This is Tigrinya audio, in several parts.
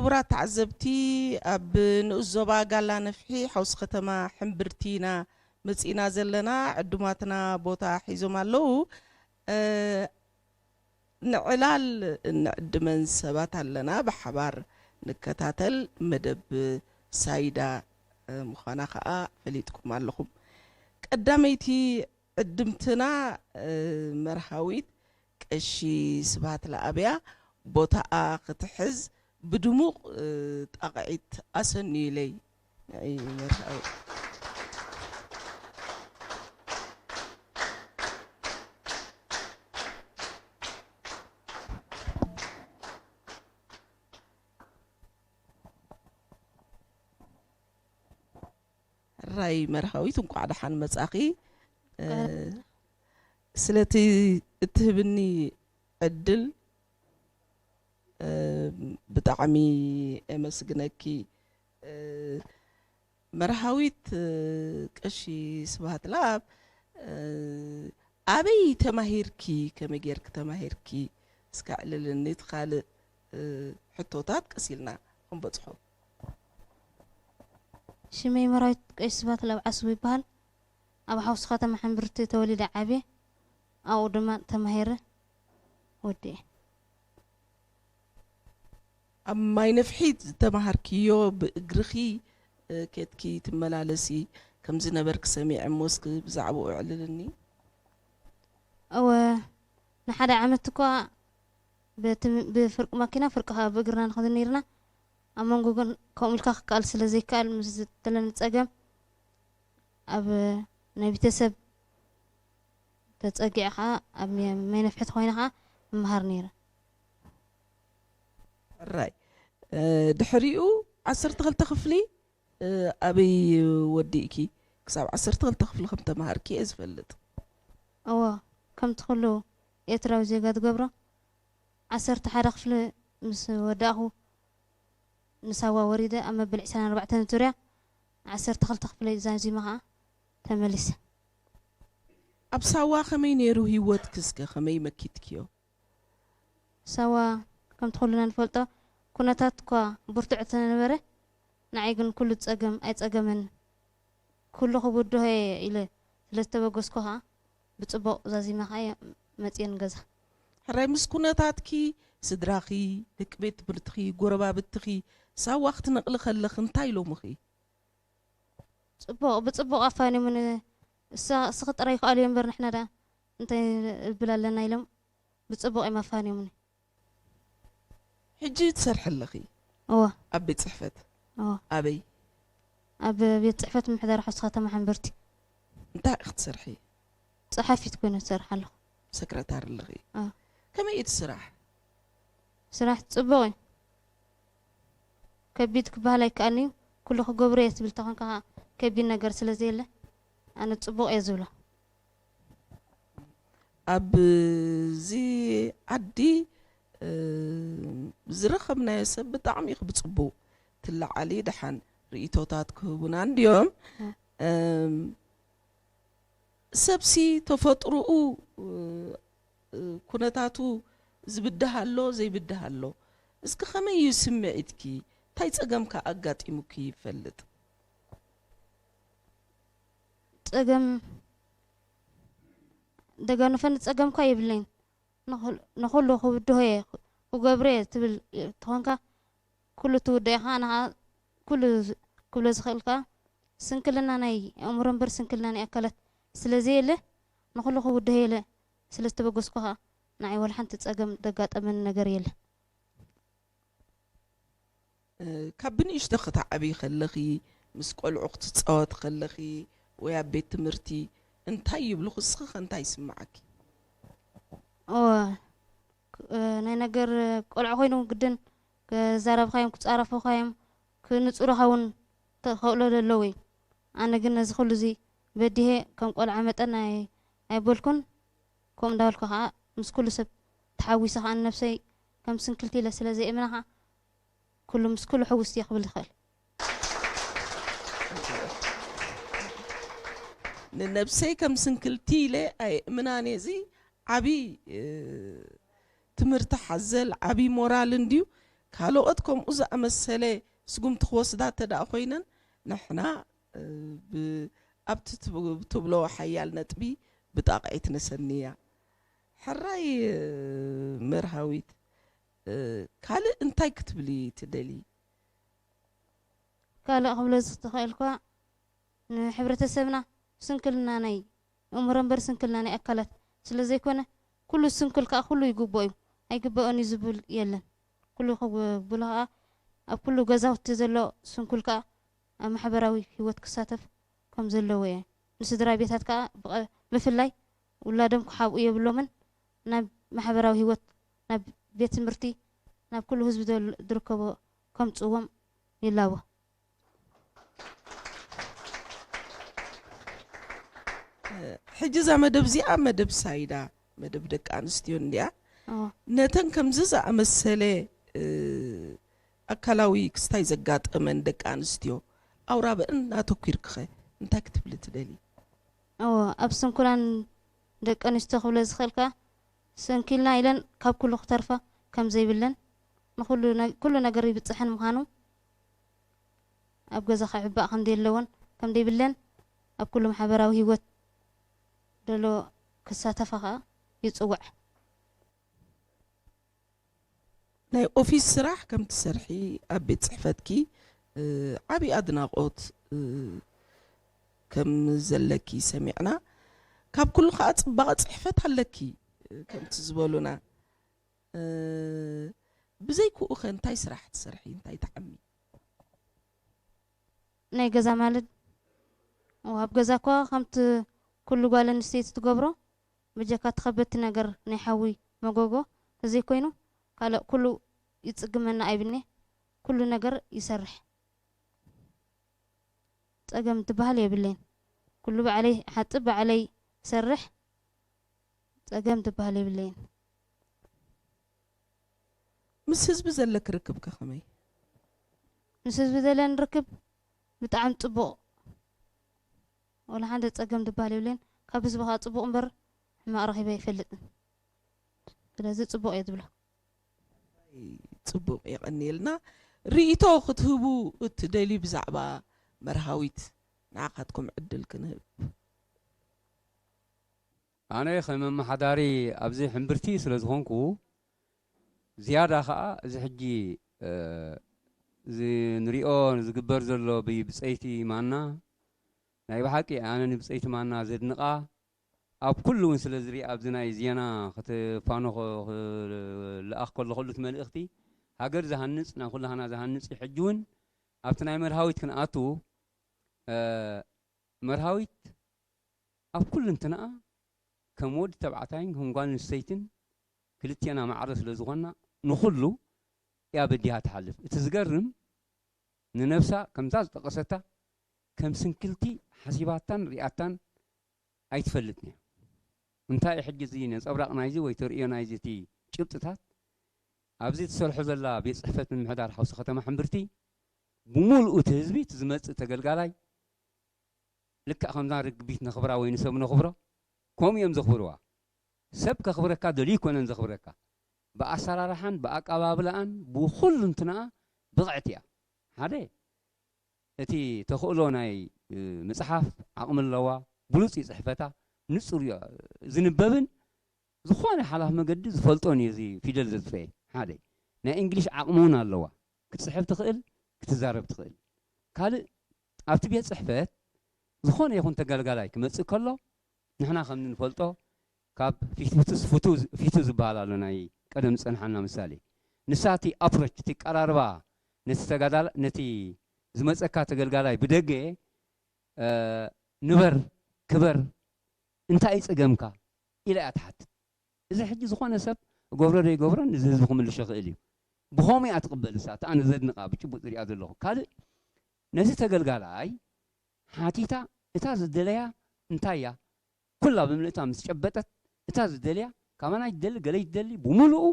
ክቡራት ተዓዘብቲ፣ ኣብ ንኡስ ዞባ ጋላ ነፍሒ ሓውሲ ከተማ ሕምብርቲ ኢና መጺእና ዘለና። ዕዱማትና ቦታ ሒዞም ኣለዉ። እ፣ ንዕላል እንዕድመን ሰባት ኣለና፣ ብሓባር ንከታተል። መደብ ሳይዳ፣ እ፣ ምዃና ከኣ ፈሊጥኩም ኣለኹም። ቀዳመይቲ ዕድምትና፣ እ፣ መርሃዊት ቀሺ ስብሃት ለኣብ እያ። ቦታኣ ክትሕዝ ብድሙቕ፣ እ፣ ጣቕዒት ኣሰንዩለይ። ንዒ መርሃዊ። ሕራይ መርሃዊት፣ እንቋዕ ደሓን መጻኺ። እ፣ እንቋዕ ስለቲ እትህብኒ ዕድል፣ እ፣ ብጣዕሚ እመስግነኪ። እ፣ መርሃዊት፣ እ፣ ቀሺ ስብሃት ለኣብ፣ እ፣ ኣበይ ተማሂርኪ? ከመይ ጌርኪ ተማሂርኪ? እስከ ኣዕልልኒ፣ እቲ ካልእ፣ እ፣ ሕቶታት ቀስ ኢልና ክንበጽሖ። ሽመይ መርሃዊት ቀሺ ስብሃት ለኣብ ዓስቡ ይበሃል። ኣብ ሓውሲ ከተማ ሕምብርቲ ተወሊደ ዓብየ። ኣብኡ ድማ ተማሂረ ወዲኤ። ኣብ ማይ ነፍሒ ዝተማሃርክዮ ብእግርኺ፣ እ፣ ኬድኪ ትመላለሲ ከም ዝነበርኪ ሰሚዐ እሞ፣ እስኪ ብዛዕባኡ ኣዕልልኒ። እወ፣ ንሓደ ዓመት እኳ ብትም-፣ ብፍርቂ ማኪና፣ ፍርቂ ከኣ ብእግርና ንኸይድ ነይርና። ኣብ መንጎ ግን ከምኡ ኢልካ ክከኣል ስለ ዘይከኣል፣ ምስ ዘለኒ ጸገም፣ ኣብ ናይ ቤተሰብ ተጸጊዐ ኸኣ፣ ኣብ ሜ-፣ ማይ ነፍሒ ተኾይነ ኸኣ እመሃር ነይረ። ሕራይ። እ፣ ድሕሪኡ ዓሰርተ ክልተ ክፍሊ፣ እ፣ ኣበይ ወዲእኪ? ክሳብ ዓሰርተ ክልተ ክፍሊ ከም ተማሃርኪ እየ ዝፈልጥ። እወ፣ ከምቲ ኩሉ ኤርትራዊ ዜጋ ዝገብሮ፣ ዓሰርተ ሓደ ክፍሊ ምስ ወዳእኹ ንሳዋ ወሪደ፣ ኣብ መበል ዕስራን ኣርባዕተን ዙርያ ዓሰርተ ክልተ ክፍለይ ዛዚመ ኸኣ ተመሊሰ። ኣብ ሳዋ ከመይ ነይሩ ህይወትኪ? እስከ ከመይ መኪትክዮ? ሳዋ፣ ከምቲ ኩልና ንፈልጦ፣ ኩነታት እኳ ብርቱዕ እንተነበረ፣ ንዓይ ግን ኩሉ ጸገም ኣይጸገመንን። ኩሉ ክብድሆ እየ ኢለ ስለ ዝተበገስኩ ኸኣ፣ ብጽቡቕ ዛዚመ ኸኣ እየ መጽየ ንገዛ። ሕራይ፣ ምስ ኩነታትኪ፣ ስድራኺ፣ ደቂ ቤት ትምህርትኺ፣ ጎረባብትኺ፣ ሳዋ ክትነቕሊ ከለኺ እንታይ ኢሎምኺ? ጽቡቕ፣ ብጽቡቕ ኣፋንዮምኒ። እሳ-፣ እስኺ ጥራይ ይከኣልዮ እምበር ንሕና ደኣ እንታይ ንብል ኣለና ኢሎም ብጽቡቕ እዮም ኣፋንዮምኒ። ሕጂ ትሰርሒ ኣለኺ? እወ። ኣብ ቤት ጽሕፈት? እወ። ኣበይ? ኣብ ቤት ጽሕፈት ምምሕዳር ሓውሲ ከተማ ሕምብርቲ። እንታይ ኢኺ ትሰርሒ? ጸሓፊት ኮይነ ዝሰርሕ ኣለኹ። ሰክረታሪ ኣለኺ? ኣዎ። ከመይ እዩ እቲ ስራሕ? ስራሕ ጽቡቕ እዩ። ከቢድ ክበሃል ኣይከኣልን እዩ። ኩሉ ክገብሮ እየ ትብል ተኾንካ ከኣ ከቢድ ነገር ስለ ዘየለ፣ ኣነ ጽቡቕ እየ ዝብሎ። ኣብዚ ዓዲ፣ እ፣ ዝረኸብናዮ ሰብ ብጣዕሚ ኢኺ ብጽቡቕ ትለዓሊ። ደሓን ርእይቶታት ክህቡና እንድዮም። እ። እም፣ ሰብሲ ተፈጥሮኡ፣ እ፣ እ፣ ኩነታቱ ዝብድህ ኣሎ፣ ዘይብድህ ኣሎ። እስኪ ከመይ እዩ ስምዒትኪ? እንታይ ጸገምከ ኣጋጢሙኪ ይፈልጥ? ጸገም፣ ደጋንፈኒ ጸገም እኳ የብለይን። ንኹል-፣ ንኹሉ ክብድሆ እየ፣ ክገብሮ እየ ትብል ተኾንካ፣ ኩሉ ትውድኦ ኢኻ። ኣነ ኸኣ ኩሉ ዝ-፣ ክብሎ ዝኽእል ከኣ፣ ስንክልና ናይ ኣእምሮ እምበር ስንክልና ናይ ኣካላት ስለ ዘየለ፣ ንኹሉ ክውድሆ እየ ኢለ ስለ ዝተበገስኩ ኸኣ፣ ንዓይ ወላ ሓንቲ ጸገም ዘጋጠመኒ ነገር የለን። እ፣ ካብ ብንእሽቶ ክትዓብዪ ከለኺ፣ ምስ ቆልዑ ክትጻወቲ ከለኺ፣ ወይ ኣብ ቤት ትምህርቲ እንታይ ይብሉኺ? እስኺ ኸ እንታይ ይስምዓኪ? እወ፣ ክ-፣ እ፣ ናይ ነገር ቆልዑ ኮይኖም ግድን ክዛረብኻዮም፣ ክጻረፉኻዮም፣ ክንጹሩኻ እውን ተኽእሎ ዘለዉ እዩ። ኣነ ግን ነዚ ኩሉ እዚ በዲሄ ከም ቆልዓ መጠን ኣይ-፣ ኣይበልኩን። ከምኡ እንዳበልኩ ኸኣ ምስ ኩሉ ሰብ ተሓዊሰ ኸኣ ንነብሰይ ከም ስንክልቲ ኢለ ስለ ዘይእምና ኸኣ ኩሉ ምስ ኩሉ ሕውስቲ እየ ክብል ዝኽእል። ንነብሰይ ከም ስንክልቲ ኢለ ኣይእምናን እየ። እዚ ዓቢ፣ እ፣ ትምህርቲ ሓዘል፣ ዓቢ ሞራል እንድዩ። ካልኦት ከምኡ ዝኣመሰለ ስጉምቲ ክወስዳ እንተ ደኣ ኮይነን፣ ንሕና፣ እ፣ ብ-፣ ኣብቲ ትብ-፣ ትብሎ ሓያል ነጥቢ ብጣቕዒት ነሰንያ። ሕራይ፣ እ፣ መርሃዊት፣ እ፣ ካልእ እንታይ ክትብሊ ትደሊ? ካልእ ክብሎ ዝኽእል እኳ ንሕብረተሰብና ስንክልና ናይ ኣእምሮ እምበር ስንክልና ናይ ኣካላት ስለ ዘይኮነ፣ ኩሉ ስንኩል ከኣ ኩሉ ይግብኦ እዩ፣ ኣይግብኦን እዩ ዝብል የለን። ኩሉ ክብሎ ከኣ ኣብ ኩሉ ገዛውቲ ዘሎ ስንኩል ከኣ ኣብ ማሕበራዊ ህይወት ክሳተፍ ከም ዘለዎ እየ። ንስድራ ቤታት ከኣ ብቐ-፣ ብፍላይ ውላዶም ክሓብኡ የብሎምን። ናብ ማሕበራዊ ህይወት፣ ናብ ቤት ትምህርቲ፣ ናብ ኩሉ ህዝቢ ዘል-፣ ዝርከቦ ከምጽዎም ይላቦ። ሕጂ እዛ መደብ እዚኣ መደብ ሳይዳ፣ መደብ ደቂ ኣንስትዮ እንድያ። እዎ። ነተን ከምዚ ዝኣመሰለ፣ እ፣ ኣካላዊ ክስታይ ዘጋጠመን ደቂ ኣንስትዮ ኣውራበን ኣተኲርክኸ እንታይ ክትብሊ ትደሊ? እዎ፣ ኣብ ስንኩላን ደቂ ኣንስትዮ ክብለ ዝኽእል ከኣ፣ ሰንኪልና ኢለን ካብ ኩሉ ክተርፋ ከም ዘይብለን፣ ንኹሉ ነ-፣ ኩሉ ነገር ይብጽሐን ምዃኑ፣ ኣብ ገዛ ክዕባእ ከም ዘየለዎን ከም ዘይብለን፣ ኣብ ኩሉ ማሕበራዊ ህይወት ዘሎ ክሳተፋ ከኣ ይጽውዕ። ናይ ኦፊስ ስራሕ ከም ትሰርሒ ኣብ ቤት ጽሕፈትኪ፣ እ፣ ዓቢ ኣድናቖት፣ እ፣ ከም ዘለኪ ሰሚዕና። ካብ ኩሉ ከኣ ጽባቐ ጽሕፈት ኣለኪ፣ እ፣ ከምቲ ዝበሉና። እ፣ ብዘይክኡ ከ እንታይ ስራሕ ትሰርሒ? እንታይ ትዓሚ? ናይ ገዛ ማለት፣ ኣብ ገዛ እኳ ከምቲ ኩሉ ጓል ኣንስተይቲ ትገብሮ፣ በጀካ እቲ ከበድቲ ነገር ናይ ሓዊ መጎጎ ተዘይኮይኑ፣ ካልእ ኩሉ ይጽግመና ኣይብልኒ። ኩሉ ነገር ይሰርሕ። ጸገም ትበሃል የብለይን። ኩሉ ባዕለይ ሓጽብ፣ ባዕለይ ሰርሕ። ጸገም ትበሃል የብለይን። ምስ ህዝቢ ዘለኪ ርክብ ከ ከመይ? ምስ ህዝቢ ዘለኒ ርክብ ብጣዕሚ ጽቡቕ። ወላ ሓንቲ ጸገም ትበሃል የብለይን። ካብ ህዝቢ ከኣ ጽቡቕ እምበር ሕማቕ ረኺበ ኣይፈልጥን። ስለዚ ጽቡቕ እየ ዝብሎ። ጽቡቕ፣ የቐንየልና። ርእይቶ ክትህቡ እትደልዩ ብዛዕባ መርሃዊት ንዓኻትኩም ዕድል ክንህብ። ኣነ ከም ኣመሓዳሪ ኣብዚ ሕምብርቲ ስለ ዝኾንኩ፣ ዝያዳ ኸኣ እዚ ሕጂ፣ እ፣ እዚ ንሪኦ ዝግበር ዘሎ ብብጸይቲ ማና፣ ናይ ብሓቂ ኣነ ንብጸይቲ ማና ዘድንቓ፣ ኣብ ኩሉ እውን ስለ ዝሪኣ ኣብዚ ናይ ዜና ክትፋኖ ኸ-፣ ክለኣኽ ከሎ ኩሉ እቲ መልእኽቲ ሃገር ዝሃንጽ፣ ናይ ኩላህና ዝሃንጽ እዩ። ሕጂ እውን ኣብቲ ናይ መርሃዊት ክንኣቱ፣ እ፣ መርሃዊት ኣብ ኩሉ እንትንኣ ከም ወዲ ተባዕታይን ከም ጓል ኣንስተይትን ክልቴና ማዕረ ስለ ዝኾንና ንኹሉ እያ በዲሃ ትሓልፍ። እቲ ዝገርም ንነብሳ ከምታ ዝጠቐሰታ ከም ስንክልቲ ሓሲባታን ሪኣታን ኣይትፈልጥን እያ። እንታይ እዩ ሕጂ እዚ ነጸብራቕ ናይዚ ወይ ተርእዮ ናይዚ እቲ ጭብጥታት? ኣብዚ ትሰርሖ ዘላ ቤት ጽሕፈት ምምሕዳር ሓውሲ ከተማ ሕምብርቲ ብምሉኡ እቲ ህዝቢ እቲ ዝመጽእ ተገልጋላይ ልክዕ ከምዛ ርግቢት ነኽብራ ወይ ንሰብ ነኽብሮ፣ ከምኡ እዮም ዘኽብርዋ። ሰብ ከኽብረካ ደልዩ ኣይኮነን ዘኽብረካ። ብኣሰራርሓን ብኣቀባብላኣን ብኹሉ እንትንኣ ብቕዕቲ እያ። ሓደ፣ እቲ ተኽእሎ ናይ፣ እ፣ ምጽሓፍ ዓቕሚ ኣለዋ፣ ብሉጽ እዩ ጽሕፈታ፣ ንጹር እዩ ዝንበብን ዝኾነ ሓላፍ መገዲ ዝፈልጦን እዩ እዚ ፊደል ዘጥፍኤ። ሓደ፣ ናይ እንግሊሽ ዓቕሚ እውን ኣለዋ። ክትጽሕፍ ትኽእል፣ ክትዛረብ ትኽእል። ካልእ፣ ኣብቲ ቤት ጽሕፈት ዝኾነ ይኹን ተገልጋላይ ክመጽእ ከሎ፣ ንሕና ከም እንፈልጦ፣ ካብ ፊት-፣ ፊቱ፣ ፊቱ፣ ፊቱ ዝበሃል ኣሎ፣ ናይ ቀደም ዝጸንሓና ምሳሌ። ንሳ እቲ ኣፕሮች፣ እቲ ቀራርባ፣ ነቲ ተጋዳላ-፣ ነቲ ዝመጸካ ተገልጋላይ ብደገ፣ እ፣ ንበር፣ ክበር፣ እንታይ እዩ ጸገምካ? ኢላ እያ ትሓትት። እዚ ሕጂ ዝኾነ ሰብ እገብሮ ዶ ይገብሮን፣ እዚ ህዝቢ ክምልሾ ይኽእል እዩ። ብኸምኡ እያ ትቕበል እሳ፣ እቲ ኣነ ዘድንቓ ብጭቡጥ ዝሪኣ ዘለኹ። ካልእ፣ ነቲ ተገልጋላይ ሓቲታ፣ እታ ዝደለያ እንታይ እያ? ኩላ ብምልእታ ምስ ጨበጠት፣ እታ ዝደልያ፣ ካባና ይደሊ፣ ገለ ይደሊ፣ ብምሉኡ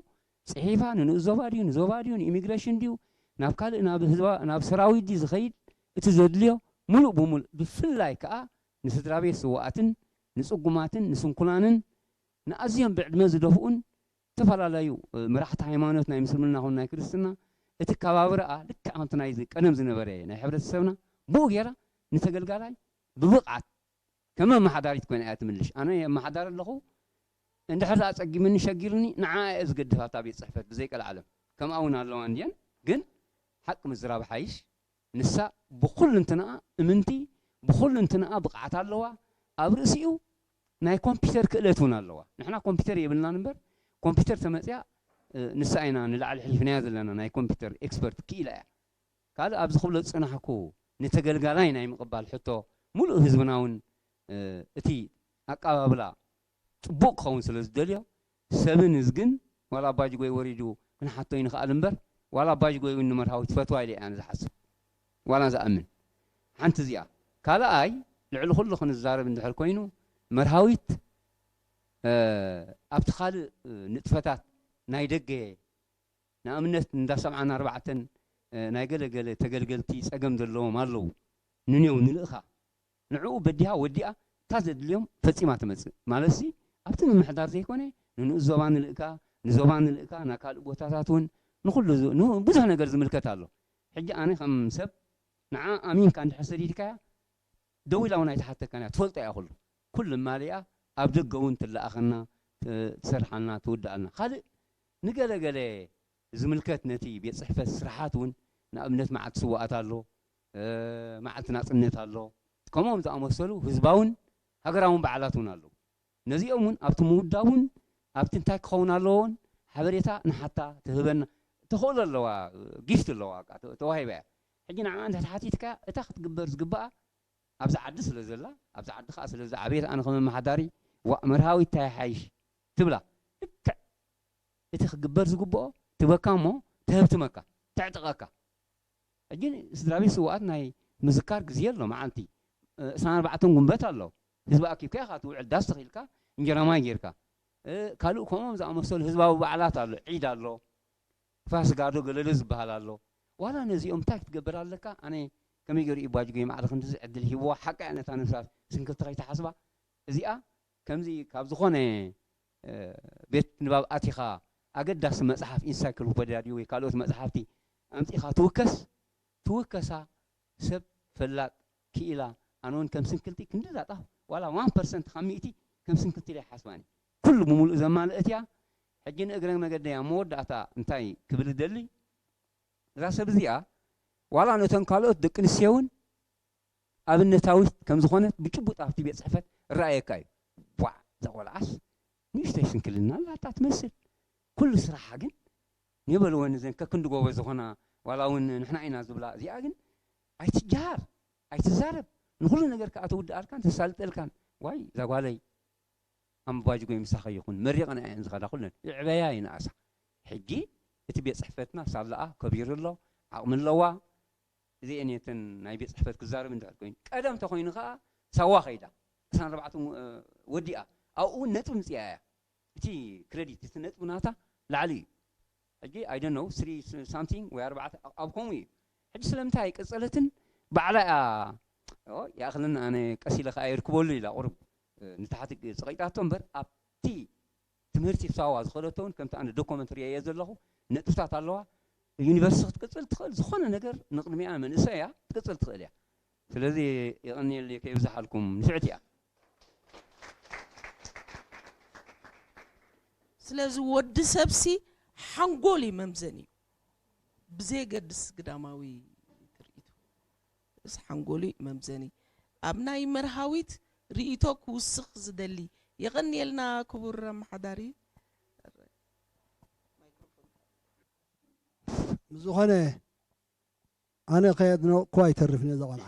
ጽሒፋ፣ ንንኡስ ዞባ ድዩ፣ ንዞባ ድዩ፣ ንኢሚግሬሽን ድዩ፣ ናብ ካልእ፣ ናብ ህዝባ፣ ናብ ሰራዊት ድዩ ዝኸይድ፣ እቲ ዘድልዮ፣ ምሉእ ብምሉእ፣ ብፍላይ ከኣ ንስድራ ቤት ስውኣትን፣ ንጽጉማትን፣ ንስንኩላንን፣ ንኣዝዮም ብዕድመ ዝደፍኡን፣ ዝተፈላለዩ፣ እ፣ መራሕቲ ሃይማኖት ናይ ምስልምና ኹን ናይ ክርስትና፣ እቲ ከባብረኣ ልክዕ ከምቲ ናይ ቀደም ዝነበረ ናይ ሕብረተሰብና ብኡ ገይራ ንተገልጋላይ ብብቕዓት ከም ኣመሓዳሪት ኮይና እያ ትምልሽ። ኣነ የመሓዳሪ ኣለኹ፣ እንድሕር ደኣ ጸጊምኒ ሸጊርኒ ንዓ እየ ዝገድፋ እታ ቤት ጽሕፈት ብዘይ ቀልዓለም። ከምኣ እውን ኣለዋ እንድየን፣ ግን ሓቂ ምዝራብ ሓይሽ። ንሳ ብኹልንትንኣ እምንቲ፣ ብኹልንትንኣ ብቕዓት ኣለዋ። ኣብ ርእሲኡ ናይ ኮምፒተር ክእለት እውን ኣለዋ። ንሕና ኮምፒተር የብልናን እምበር ኮምፒተር ተመጽያ ንሳ ኢና ንላዕሊ ሕሊፍናያ ዘለና ናይ ኮምፒተር ኤክስፐርት ክኢላ እያ። ካልእ ኣብዚ ክብሎ ዝጸናሕኩ ንተገልጋላይ ናይ ምቕባል ሕቶ ሙሉእ ህዝብና እውን እቲ ኣቀባብላ ጽቡቕ ክኸውን ስለ ዝደልዮ ሰብን እዝግን ዋላ ኣባጅጎይ ወሪዱ ክንሓቶ ይንኽኣል እምበር ዋላ ኣባጅጎይ እውን ንመርሃዊት ፈትዋ ኢለ እያ ዝሓስብ ዋላ ዝኣምን ሓንቲ እዚኣ። ካልኣይ ልዕሊ ኩሉ ክንዛረብ እንድሕር ኮይኑ መርሃዊት ኣብቲ ካልእ ንጥፈታት ናይ ደገ ንኣብነት እንዳ ሰብዓን ኣርባዕተን ናይ ገለ ገለ ተገልገልቲ ጸገም ዘለዎም ኣለዉ ንኔው ንልእኻ ንዕኡ በዲሃ ወዲኣ እታ ዘድልዮም ፈጺማ ትመጽእ ማለትሲ ኣብቲ ምምሕዳር ዘይኮነ ንንኡስ ዞባ ንልእካ ንዞባ ንልእካ ናብ ካልእ ቦታታት እውን ንኩሉ ብዙሕ ነገር ዝምልከት ኣሎ። ሕጂ ኣነ ከም ሰብ ንዓ ኣሚንካ እንድሕር ሰዲድካያ ደው ኢላ እውን ኣይትሓተካን እያ ትፈልጦ እያ ኩሉ ኩሉ ማሊኣ ኣብ ደገ እውን ትለኣኸና ትሰርሓልና ትውድኣልና ካልእ ንገለገለ ዝምልከት ነቲ ቤት ጽሕፈት ስርሓት እውን ንኣብነት መዓልቲ ስዋኣት ኣሎ መዓልቲ ናጽነት ኣሎ ከምኦም ዝኣመሰሉ ህዝባውን ሃገራውን በዓላት እውን ኣለዉ ነዚኦም እውን ኣብቲ ምውዳቡን ኣብቲ እንታይ ክኸውን ኣለዎን ሓበሬታ ንሓታ ትህበና ተኽእሎ ኣለዋ ጊፍት ኣለዋ ተዋሂባ እያ ሕጂ ንዓ እንተ ተሓቲትካ እታ ክትግበር ዝግባኣ ኣብዚ ዓዲ ስለ ዘላ ኣብዚ ዓዲ ከዓ ስለ ዝዓበየት ኣነ ከም ኣመሓዳሪ ዋእ መርሃዊ እንታይ ሓይሽ ትብላ ልክዕ እቲ ክግበር ዝግብኦ ትበካ እሞ ተህብትመካ ተዕጥቐካ ሕጂ ስድራ ቤት ስውኣት ናይ ምዝካር ግዜ ኣሎ መዓልቲ እሳን ኣርባዕተን ጉንበት ኣሎ ህዝቢ ኣኪብካ ኢኻ ትውዕል ዳስ ተኺልካ እንጀራ ማይ ጌርካ ካልእ ከምኦም ዝኣመሰሉ ህዝባዊ በዓላት ኣሎ ዒድ ኣሎ ፋስጋ ዶ ገለሎ ዝበሃል ኣሎ ዋላ ነዚኦም እንታይ ክትገብር ኣለካ ኣነ ከመይ ገይሩ እዩ ባጅጎ ማዕረ ክንድዚ ዕድል ሂብዋ ሓቃ እያ ነታ ነብሳ ስንክልቲ ከይትሓስባ እዚኣ ከምዚ ካብ ዝኾነ ቤት ንባብ ኣቲኻ ኣገዳሲ መጽሓፍ ኢንሳይክሎፔድያ ድዩ ወይ ካልኦት መጽሓፍቲ ኣምጺኻ ትውከስ ትውከሳ ሰብ ፈላጥ ክኢላ ኣነ እውን ከም ስንክልቲ ክንዲ ዛጣፍ ዋላ ዋን ፐርሰንት ካብ ሚእቲ ከም ስንክልቲ ኢለ ይሓስባኒ ኩሉ ብምሉእ ዘማልአት እያ ሕጂ ንእግረ መገደይ ኣብ መወዳእታ እንታይ ክብል እደሊ እዛ ሰብ እዚኣ ዋላ ነተን ካልኦት ደቂ ኣንስትዮ እውን ኣብነታዊት ከም ዝኾነት ብጭቡጥ ኣብቲ ቤት ጽሕፈት እረኣየካ እዩ። ዋዕ እዛ ቆልዓስ ንእሽተይ ስንክልና ኣላታ ትመስል። ኩሉ ስራሓ ግን ንበልወን እዘን ከክንዲ ጎበዝ ዝኾና ዋላ እውን ንሕና ኢና ዝብላ እዚኣ ግን ኣይትጀሃር ኣይትዛረብ ንኹሉ ነገር ከዓ ትውድኣልካን ተሳልጠልካን ዋይ እዛ ጓለይ ኣምባጅጎ ምሳኸ ይኹን መሪቕና እየን ዝኸዳ ኩለን ይዕበያ ይንኣሳ ሕጂ እቲ ቤት ፅሕፈትና ሳላኣ ከቢሩ ኣሎ ዓቕሚ ኣለዋ እዚአን እየን እተን ናይ ቤት ፅሕፈት ክዛረብ እንድሕር ኮይኑ ቀደም ተኮይኑ ከዓ ሳዋ ከይዳ ዕስራን ኣርባዕተን ወዲኣ ኣብኡ እውን ነጥቢ ምፅኣ እያ እቲ ክረዲት እቲ ነጥቢ ናታ ላዕሊ እዩ ሕጂ I don't know three something ወይ ኣርባዕተ ኣብ ከምኡ እዩ ሕጂ ስለምንታይ ኣይቀፀለትን ባዕላ እያ ይኣኽለና ኣነ ቀስ ኢለ ከዓ ይርክበሉ ኢላ ቁሩብ ንታሕቲ ፀቒጣቶ እምበር ኣብቲ ትምህርቲ ሳዋ ዝኸደቶ እውን ከምቲ ኣነ ዶኮመንት ርእየ ዘለኹ ነጥብታት ኣለዋ ዩኒቨርሲቲ ክትቅፅል ትኽእል ዝኾነ ነገር ንቕድሚኣ መንእሰይ እያ ክትቅፅል ትኽእል እያ ስለዚ የቐንየለይ ከይብዝሓልኩም ንፍዕቲ እያ ስለዚ ወዲ ሰብሲ ሓንጎል እዩ መምዘኒ እዩ ብዘየገድስ ግዳማዊ ትርኢቱ እስ ሓንጎሉ እዩ መምዘኒ ኣብ ናይ መርሃዊት ርእይቶ ክውስኽ ዝደሊ የቐንየልና ክቡር ኣመሓዳሪ ዝኾነ ኣነ ከየድነቕኩ ኣይተርፍን እየ ዘቐልዓ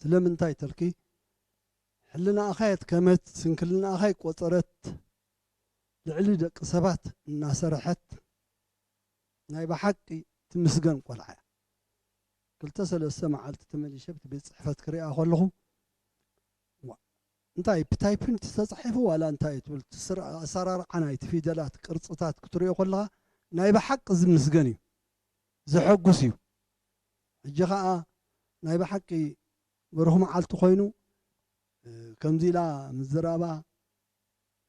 ስለምንታይ ተልኪ ሕልናኣኻ የትከመት ስንክልናኣኻ ይቆፀረት ልዕሊ ደቂ ሰባት እናሰረሐት ናይ ብሓቂ ትምስገን ቆልዓ እያ ክልተ ሰለስተ መዓልቲ ተመሊሸ ብቲ ቤት ፅሕፈት ክሪኣ ከለኹ እንታይ ብታይፕን ተፃሒፉ ዋላ እንታይ ትብል ኣሰራርዓ ናይቲ ፊደላት ቅርፅታት ክትሪኦ ከለኻ ናይ ብሓቂ ዝምስገን እዩ ዘሐጉስ እዩ ሕጂ ከዓ ናይ ብሓቂ ብሩኽ መዓልቲ ኮይኑ ከምዚ ኢላ ምዝራባ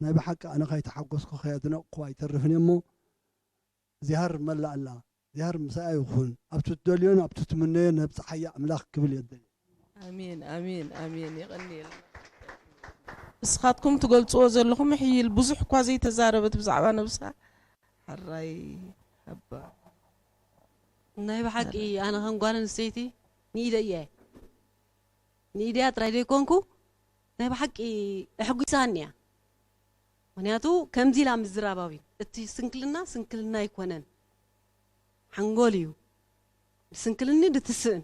ናይ ብሓቂ ኣነ ከይተሓጎስኩ ከየድነቕኩ ኣይተርፍን እየ እሞ እግዚኣብሔር መላእ ኣላ እግዚኣብሔር ምሳኣ ይኹን። ኣብቲ ትደልዮን ኣብቲ ትምነዮን ነብጽሓያ ኣምላኽ ክብል እየ ዝደሊ። ኣሜን ኣሜን ኣሜን። የቐንየልና። ንስኻትኩም ትገልጽዎ ዘለኹም ምሕይል ብዙሕ እኳ ዘይተዛረበት ብዛዕባ ነብሳ። ሕራይ ኣባ። ናይ ብሓቂ ኣነ ከም ጓል ኣንስተይቲ ንኢደ እየ ንኢደያ ጥራይ ዘይኮንኩ ናይ ብሓቂ ኣሕጒሳኒ እያ። ምክንያቱ ከምዚ ኢላ ምዝራባዊ እቲ ስንክልና ስንክልና ኣይኮነን፣ ሓንጎል እዩ። ብስንክልኒ ድትስእን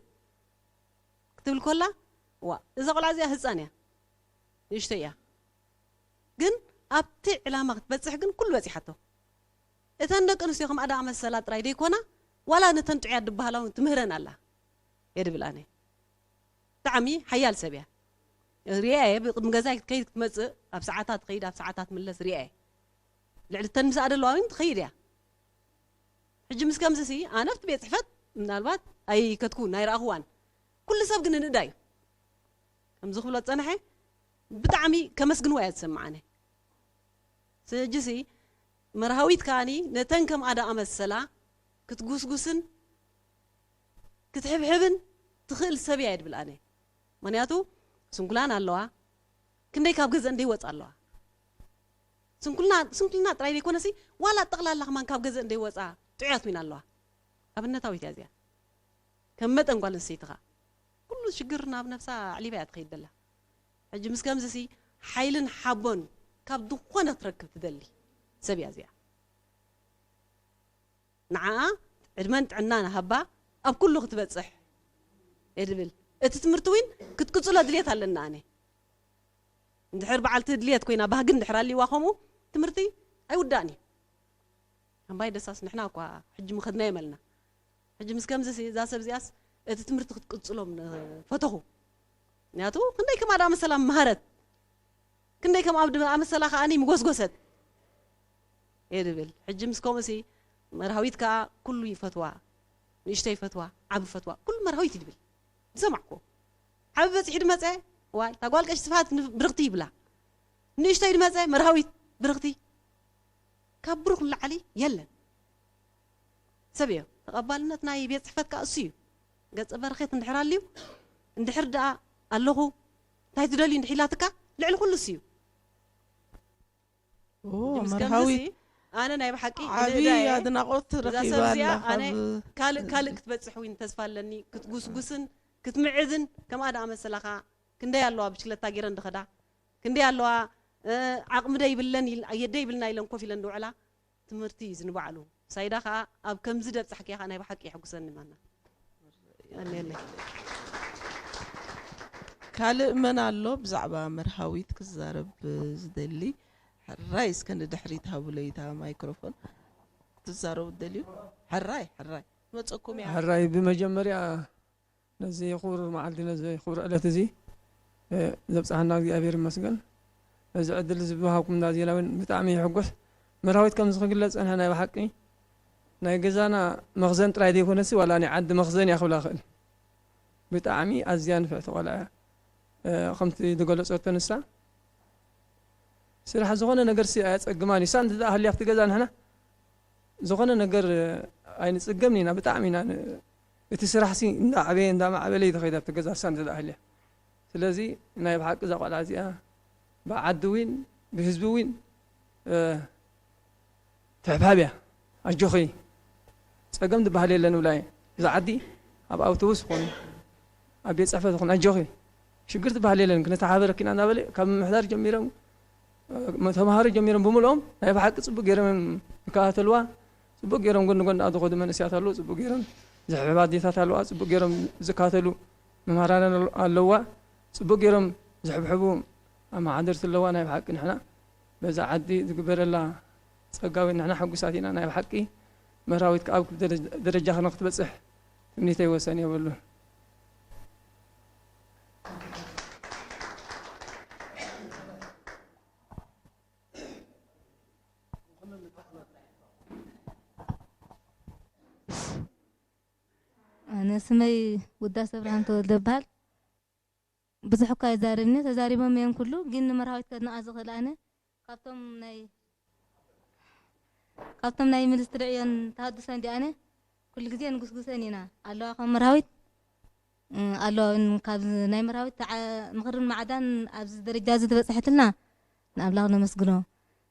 ክትብል ኮላ ዋ እዛ ቆልዓ እዚኣ ህፃን እያ፣ ንእሽተይ እያ። ግን ኣብቲ ዕላማ ክትበፅሕ ግን ኩሉ በፂሓቶ። እተን ደቂ ኣንስትዮ ከም ኣዳ ኣመሰላ ጥራይ ደይኮና ዋላ ነተን ጥዑያት ድበሃላ እውን ትምህረን ኣላ። የድብል ኣነ ብጣዕሚ ሓያል ሰብ እያ። ሪኣ እየ ብቅድሚ ገዛይ ክትከይድ ክትመፅእ ኣብ ሰዓታት ትኸይድ ኣብ ሰዓታት ምለስ ሪኣ እየ። ልዕሊ እተን ምስኣ ደለዋ እውን ትኸይድ እያ። ሕጂ ምስ ከምዚ ሲ ኣነ ኣብቲ ቤት ፅሕፈት ምናልባት ኣይከትኩን ኣይረኣኽዋን። ኩሉ ሰብ ግን ንእዳ እዩ። ከምዚ ክብሎ ዝፀንሐ ብጣዕሚ ከመስግንዋ እያ ዝሰምዓነ። ሕጂ ሲ መርሃዊት ከኣኒ ነተን ከም ኣዳ ኣመሰላ ክትጉስጉስን ክትሕብሕብን ትኽእል ሰብ እያ ድብል ኣነ። ምክንያቱ ስንኩላን ኣለዋ፣ ክንደይ ካብ ገዘ እንደይ ወፃ ኣለዋ። ስንኩልና ስንኩልና ጥራይ ዘይኮነሲ ዋላ ጠቕላላ ከማን ካብ ገዘ እንደይ ወፃ ጥዑያት ኮይና ኣለዋ። ኣብነታዊት እያ እዚኣ። ከም መጠን ጓል ኣንስተይቲ ኸኣ ኩሉ ሽግር ናብ ነብሳ ኣዕሊባ እያ ትኸይድ ዘላ። ሕጂ ምስ ከምዚ ሲ ሓይልን ሓቦን ካብ ዝኾነ ክትረክብ ትደሊ ሰብ እያ እዚኣ። ንዓኣ ዕድመን ጥዕናን ሃባ ኣብ ኩሉ ክትበጽሕ እየ ድብል። እቲ ትምህርቲ እውን ክትቅጽሎ ድልየት ኣለና ኣነ። እንድሕር በዓልቲ ድልየት ኮይና ባህጊ እንድሕር ኣልይዋ ከምኡ ትምህርቲ ኣይውዳእን እዩ። ኣምባይ ደሳስ ንሕና እኳ ሕጂ ምኸድናዮ መልና። ሕጂ ምስ ከምዚ ሲ እዛ ሰብ እዚኣስ እቲ ትምህርቲ ክትቅጽሎም ፈተኹ። ምክንያቱ ክንደይ ከም ኣዳ መሰላ ምሃረት ክንደይ ከም ኣብ ኣመሰላ ከኣኒ ምጎስጎሰት እየ ድብል። ሕጂ ምስ ከምኡ ሲ መርሃዊት ከኣ ኩሉ ይፈትዋ፣ ንእሽተይ ይፈትዋ፣ ዓቢ ይፈትዋ፣ ኩሉ መርሃዊት እዩ ድብል። ዝሰማዕኩ ዓቢ በጺሑ ድመጸ ዋይ እታ ጓል ቀሽ ስፋት ብርኽቲ ይብላ። ንእሽተይ ድመጸ መርሃዊት ብርኽቲ ካብ ብሩኽ ንላዕሊ የለን። ሰብ እዮ ተቐባልነት ናይ ቤት ጽሕፈት ከኣ እሱ እዩ። ገጸ በረኸት እንድሕር ኣልዩ እንድሕር ደኣ ኣለኹ እንታይ ትደልዩ እንድሕር ኢላትካ ልዕሊ ኩሉ እሱ እዩ። ኦ ሕጂ ምስ ከምዚ መርሃዊት ሲ ኣነ ናይ ብሓቂ ዓብዪ ንእዳ እየ። ኣድናቖት እዛ ረኺባ ሰብ እዚኣ ኣላ ኣነ ካብ ካልእ ካልእ ክትበጽሕ እውን ተስፋ ኣለኒ ክትጉስጉስን ክትምዕዝን ከም ኣዳ ኣመሰላ ከኣ ክንደይ ኣለዋ ብሽክለታ ገይረን ድኸዳ ክንደይ ኣለዋ እ፣ ዓቕሚ ደይብለን ኢል- ኣየደ ይብልና ኢለን ኮፍ ኢለን ድውዕላ ትምህርቲ እዩ ዝንባዕሉ ሳይዳ ከኣ ኣብ ከምዚ ደብጻሕኪ ከኣ ናይ ብሓቂ የሐጉሰኒ ማና ኣነለ ካልእ መን ኣሎ ብዛዕባ መርሃዊት ክዛረብ ዝደሊ? ሕራይ እስከ ንድሕሪት ሃቡለይ እታ ማይክሮፎን ክትዛረቡ ትደልዩ? ሕራይ ሕራይ መፀኩም እያ። ሕራይ ብመጀመርያ ነዚ ክቡር መዓልቲ ነዚ ክቡር ዕለት እዚ እ፣ ዘብፅሓና እግዚኣብሔር ይመስገን። ነዚ ዕድል እዚ ብሃብኩም እንዳ ዜና እውን ብጣዕሚ ይሕጎስ። መርሃዊት ከምዚ ክግለፅ ፀንሐ ናይ ብሓቂ ናይ ገዛና መኽዘን ጥራይ ዘይኮነሲ ዋላ ናይ ዓዲ መኽዘን እያ ክብላ እኽእል። ብጣዕሚ ኣዝያ ንፍዕቲ ቆልዓ እያ። እ፣ ከምቲ ዝገለፀቶ ንሳ ስራሕ ዝኾነ ነገር ሲ ኣየፀግማን እዩ። እሳ እንተ ደኣ ሃልያ ኣብቲ ገዛ ንሕና ዝኾነ ነገር ኣይንፅገምን ኢና። ብጣዕሚ ኢና ን- እቲ ስራሕ ሲ እንዳዓበየ እንዳማዕበለ እዩ ዝኸይድ ኣብቲ ገዛ እሳ እንተ ደኣ ሃልያ። ስለዚ ናይ ብሓቂ እዛ ቆልዓ እዚኣ ብዓዲ እውን ብህዝቢ እውን እ፣ ትሕብሓብ እያ። ኣጆኺ ፀገም ዝበሃል የለን እብላ እየ። እዛ ዓዲ ኣብ ኣውቶቡስ ይኹን ኣብ ቤት ፅሕፈት ይኹን ኣጆኺ ሽግር ዝበሃል የለን ክነተሓባበረኪ ኢና እናበለ ካብ ምምሕዳር ጀሚሮም እ፣ ተምሃሮ ጀሚሮም ብምልኦም ናይ ብሓቂ ፅቡቅ ገይሮም እዮም ዝከታተልዋ። ፅቡቅ ገይሮም ጎኒ ጎኒ ዝኸዱ መንእሰያት ኣለዉ። ፅቡቅ ገይሮም ዝሕብሕባ ኣዴታት ኣለዋ። ፅቡቅ ገይሮም ዝከታተሉ መምሃራን ኣለዋ። ፅቡቅ ገይሮም ዝሕብሕቡ ኣመሓደርቲ ኣለዋ። ናይ ብሓቂ ንሕና በዛ ዓዲ ዝግበረላ ፀጋ እውን ንሕና ሕጉሳት ኢና። ናይ ብሓቂ መርሃዊት ከኣ ኣብ ደረጃ ንክትበፅሕ ትምኒተይ ወሰን የብሉን። ኣነ ስመይ ውዳሰ ብርሃን ተወልደ እበሃል። ብዙሕ እኳ ኣይዛረብን እየ፣ ተዛሪቦም እዮም ኩሉ፣ ግን ንመርሃዊት ከድንቓ ዝኽእል ኣነ ካብቶም ናይ ካብቶም ናይ ሚኒስትሪ ዕዮን ተሃድሶን ዲኣነ ኩሉ ግዜ ንጉስጉሰን ኢና ኣለዋ ከም መርሃዊት። እ፣ ኣሎ ን-፣ ካብ ናይ መርሃዊት ተዓ-፣ ምኽርን ማዕዳን ኣብዚ ደረጃ እዚ ዝበጽሐትልና ንኣምላኽ ነመስግኖ።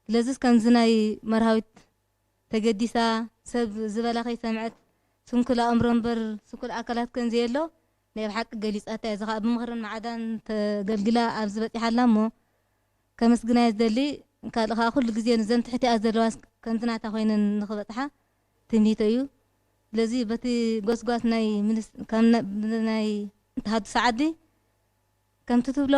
ስለዚስ ከምዚ ናይ መርሃዊት ተገዲሳ ሰብ ዝበላ ከይሰምዐት ስንኩል ኣእምሮ እምበር ስንኩል ኣካላት ከም ዘየሎ ናይ ብሓቂ ገሊጻታ እያ። እዚ ኸኣ ብምኽርን ማዕዳን ተገልግላ ኣብዚ በጺሓ ኣላ እሞ ከመስግና እየ ዝደሊ። ካልእ ኸኣ ኩሉ ግዜ ንዘን ትሕቲኣ ዘለዋ ከምዚ ናታ ኮይነን ንኽበጽሓ ትምኒተይ እዩ። ስለዚ በቲ ጎስጓስ ናይ ሚኒስ-፣ ካብ ና-፣ ናይ ተሃድሶ ዓዲ ከምቲ ትብሎ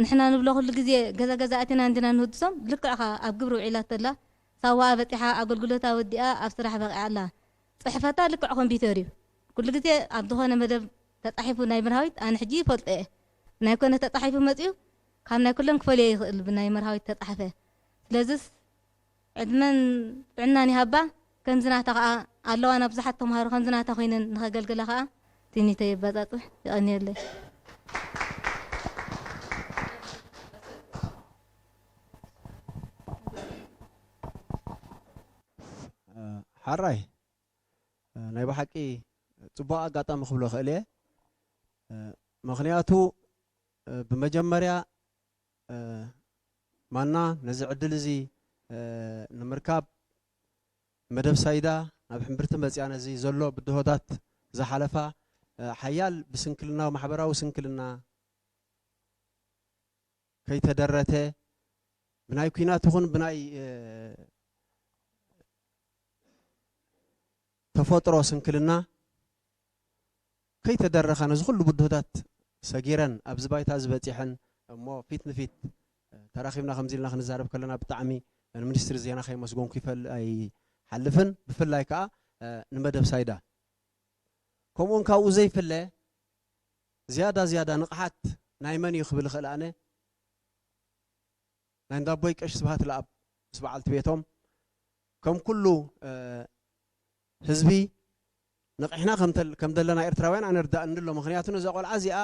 ንሕና ንብሎ ኩሉ ግዜ ገዛ ገዛ ኣቲና እንዲና ንህድሶም፣ ልክዕ ኸኣ ኣብ ግብሪ ውዒላ ተላ ሳዋኣ በጺሓ ኣገልግሎታ ወዲኣ ኣብ ስራሕ በቂዓ ኣላ። ጽሕፈታ ልክዕ ኮምፒውተር እዩ። ኩሉ ግዜ ኣብ ዝኾነ መደብ ተጻሒፉ ናይ መርሃዊት ኣነ ሕጂ ይፈልጦ እየ። ናይ ኮነ ተጻሒፉ መጺኡ ካብ ናይ ኩለን ክፈልዮ ይኽእል ብናይ መርሃዊት ተጻሕፈ። ስለዚስ ዕድመን ጥዕናን ይሃባ። ከምዚ ናታ ኸኣ ኣለዋና ብዙሓት ተምሃሮ ከምዚ ናታ ኮይነን ንኸገልግላ ኸኣ ትምኒተይ የባጻጽሕ። የቐንየለይ። ሓራይ፣ ናይ ብሓቂ ጽቡቕ ኣጋጣሚ ክብሎ ክእል እየ። ምኽንያቱ ብመጀመርያ ማና ነዚ ዕድል እዚ ንምርካብ መደብ ሳይዳ ናብ ሕምብርቲ መጽያ ነዚ ዘሎ ብድሆታት ዝሓለፋ ሓያል ብስንክልናዊ ማሕበራዊ ስንክልና ከይተደረተ ብናይ ኲናት ይኹን ብናይ ተፈጥሮ ስንክልና ከይተደረኻ ነዚ ኩሉ ብድሆታት ሰጊረን ኣብዚ ባይታ ዝበጺሐን እሞ ፊት ንፊት ተራኺብና ከምዚ ኢልና ክንዛረብ ከለና ብጣዕሚ ንሚኒስትሪ ዜና ከይመስገንኩ ይፈል ኣይሓልፍን። ብፍላይ ከኣ ንመደብ ሳይዳ ከምኡውን ካብኡ ዘይፍለ ዝያዳ ዝያዳ ንቕሓት ናይ መን እዩ ክብል እኽእል ኣነ ናይ እንዳቦይ ቀሽ ስብሃት ለኣብ ምስ በዓልቲ ቤቶም ከም ኩሉ ህዝቢ ንቕሕና ከም ዘለና ኤርትራውያን ኣነ ርዳእኒ ኣሎ። ምኽንያቱ ነዛ ቆልዓ እዚኣ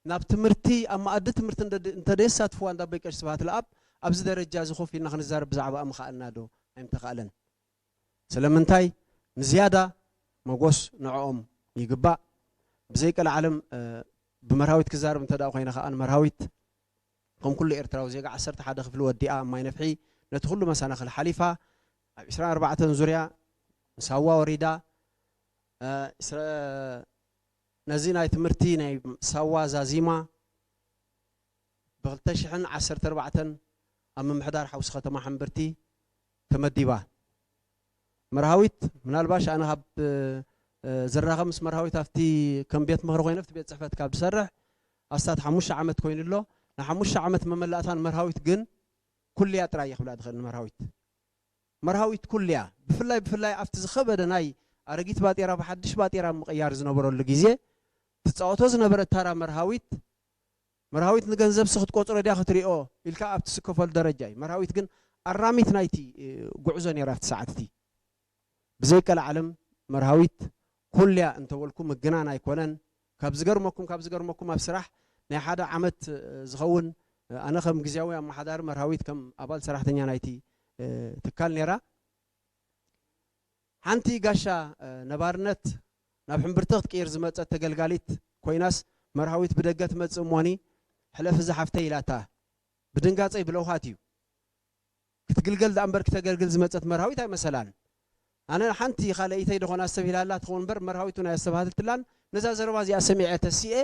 ናብ ትምህርቲ ኣብ መኣዲ ትምህርቲ እንተደየሳትፍዋ እንዳቦይ ቀሽ ስብሃት ለኣብ ኣብዚ ደረጃ እዚ ኮፍ ኢልና ክንዛረብ ብዛዕባኣ ምኸኣልና ዶ ኣይምተኻእለን? ስለምንታይ ንዝያዳ መጎስ ንዕኦም ይግባእ። ብዘይቀልዓለም ብመርሃዊት ክዛረብ እንተ ደኣ ኮይነ ከኣ ንመርሃዊት ከም ኩሉ ኤርትራዊ ዜጋ ዓሰርተ ሓደ ክፍሊ ወዲኣ ኣብ ማይ ነፍሒ ነቲ ኩሉ መሰናኽል ሓሊፋ ኣብ ዕስራን ኣርባዕተን ዙርያ ንሳዋ ወሪዳ ነዚ ናይ ትምህርቲ ናይ ሳዋ ዛዚማ ብ ክልተ ሽሕን ዓሰርተ ኣርባዕተን ኣብ ምምሕዳር ሓውሲ ከተማ ሕምብርቲ ተመዲባ። መርሃዊት ምናልባሽ ኣነ ካብ ዝራኸብ ምስ መርሃዊት ኣብቲ ከም ቤት ምኽሪ ኮይነ ኣብቲ ቤት ፅሕፈት ካብ ዝሰርሕ ኣስታት ሓሙሽተ ዓመት ኮይኑ ኣሎ። ንሓሙሽተ ዓመት መመላእታን መርሃዊት ግን ኩልያ ጥራይ እየ ክብላ ዝኽእል ንመርሃዊት። መርሃዊት ኩልያ ብፍላይ ብፍላይ ኣብቲ ዝኸበደ ናይ ኣረጊት ባጤራ ብሓድሽ ባጤራ ምቕያር ዝነበረሉ ግዜ ትፃወቶ ዝነበረት ታራ መርሃዊት መርሃዊት ንገንዘብ ሲ ክትቆፅሮ ድያ ክትሪኦ ኢልካ ኣብቲ ስከፈሉ ደረጃ እዩ። መርሃዊት ግን ኣራሚት ናይቲ ጉዕዞ ነይራ ኣብቲ ሰዓት እቲ። ብዘይቀልዓለም መርሃዊት ኩልያ እንተበልኩ ምግናን ኣይኮነን። ካብ ዝገርመኩም ካብ ዝገርመኩም ኣብ ስራሕ ናይ ሓደ ዓመት ዝኸውን ኣነ ከም ግዝያዊ ኣመሓዳሪ መርሃዊት ከም ኣባል ሰራሕተኛ ናይቲ ትካል ነይራ። ሓንቲ ጋሻ ነባርነት ናብ ሕምብርቲ ክትቅይር ዝመጸት ተገልጋሊት ኮይናስ መርሃዊት ብደገ ትመጽእ እሞኒ ሕለፊ ዝሓፍተይ ኢላታ ብድንጋጸይ ብለውሃት እዩ ክትግልገል ደኣ እምበር ክተገልግል ዝመጸት መርሃዊት ኣይመሰላን። ኣነ ሓንቲ ካልኣይተይ ደኾና ሰብ ኢላላ ትኸውን እምበር መርሃዊት እውን ኣየስተብሃለትላን። ነዛ ዘረባ እዚኣ ሰሚዐ ተሲኤ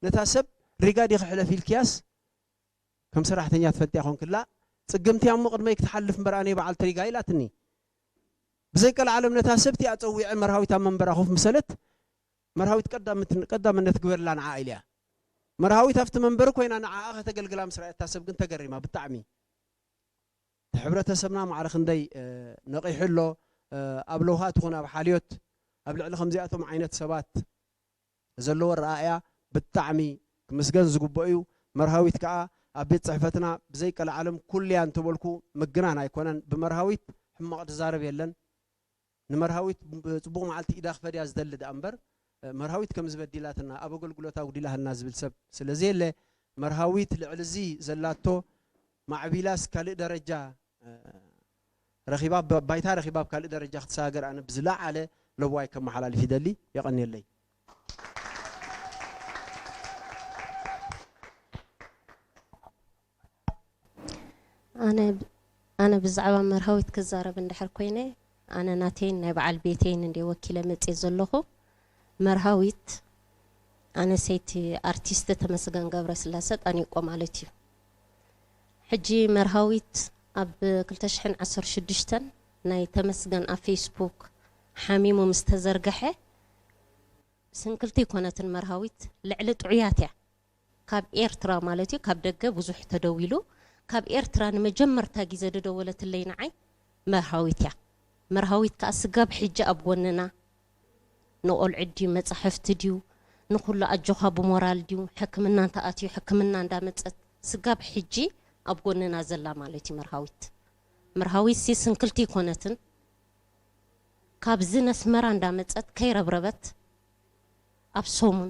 ነታ ሰብ ሪጋ ዲኺ ሕለፊ ኢልክያስ ከም ሰራሕተኛ ትፈልጥያ ኮንክላ ጽግምቲ እያ እሞ ቅድመይ ክትሓልፍ እምበር ኣነ በዓል ተሪጋ ኢላትኒ። ብዘይቀልዓለም ነታ ሰብቲ ኣጸዊዐ መርሃዊት ኣብ መንበራ ኮፍ ምሰለት መርሃዊት ቀዳምነት ግበርላ ንዓ ኢልያ። መርሃዊት ኣብቲ መንበሪ ኮይና ንዓኣ ከተገልግላ ምስ ረኣየታ ሰብ ግን ተገሪማ ብጣዕሚ። እቲ ሕብረተሰብና ማዕረ ክንደይ ነቒሑ ኣሎ ኣብ ለውሃት ይኹን ኣብ ሓልዮት ኣብ ልዕሊ ከምዚኣቶም ዓይነት ሰባት ዘለዎ ኣረኣእያ ብጣዕሚ ክምስገን ዝግብኦ እዩ። መርሃዊት ከኣ ኣብ ቤት ጽሕፈትና ብዘይቀልዓለም ኩልያ እንተበልኩ ምግናን ኣይኮነን። ብመርሃዊት ሕማቕ ዝዛረብ የለን። ንመርሃዊት ብጽቡቕ መዓልቲ ኢዳ ክፈድያ ዝደሊ ደኣ እምበር መርሃዊት ከምዚ በዲላትና ኣብ ኣገልግሎት ኣጉዲላትና ዝብል ሰብ ስለ ዘየለ መርሃዊት ልዕሊ እዚ ዘላቶ ማዕቢላስ ካልእ ደረጃ ረኺባ ባይታ ረኺባ ኣብ ካልእ ደረጃ ክትሰጋገር ኣነ ብዝለዓለ ለዋይ ከመሓላልፍ ይደሊ። የቐንየለይ። ኣነ ኣነ ብዛዕባ መርሃዊት ክዛረብ እንድሕር ኮይነ፣ ኣነ ናተይን ናይ በዓል ቤተይን እንደ ወኪለ መፅየ ዘለኹ። መርሃዊት ኣነ ሰይቲ ኣርቲስት ተመስገን ገብረስላሰ ጠኒቆ ማለት እዩ። ሕጂ መርሃዊት ኣብ ክልተ ሽሕን ዓሰርተ ሽዱሽተን ናይ ተመስገን ኣብ ፌስቡክ ሓሚሙ ምስ ተዘርግሐ፣ ስንክልቲ ኣይኮነትን መርሃዊት፣ ልዕሊ ጥዑያት እያ። ካብ ኤርትራ ማለት እዩ፣ ካብ ደገ ብዙሕ ተደዊሉ፣ ካብ ኤርትራ ንመጀመርታ ግዜ ዝደወለትለይ ንዓይ መርሃዊት እያ። መርሃዊት ከኣ ስጋብ ሕጂ ኣብ ጎንና፣ ንቆልዑ ድዩ መጻሕፍቲ ድዩ ንኹሉ ኣጆኻ ብሞራል ድዩ ሕክምና እንተኣትዩ ሕክምና እንዳመጸት ስጋብ ሕጂ ኣብ ጎንና ዘላ ማለት እዩ መርሃዊት። መርሃዊት ሲ ስንክልቲ ይኮነትን፣ ካብዚ ነስመራ እንዳመጸት ከይረብረበት ኣብ ሰሙን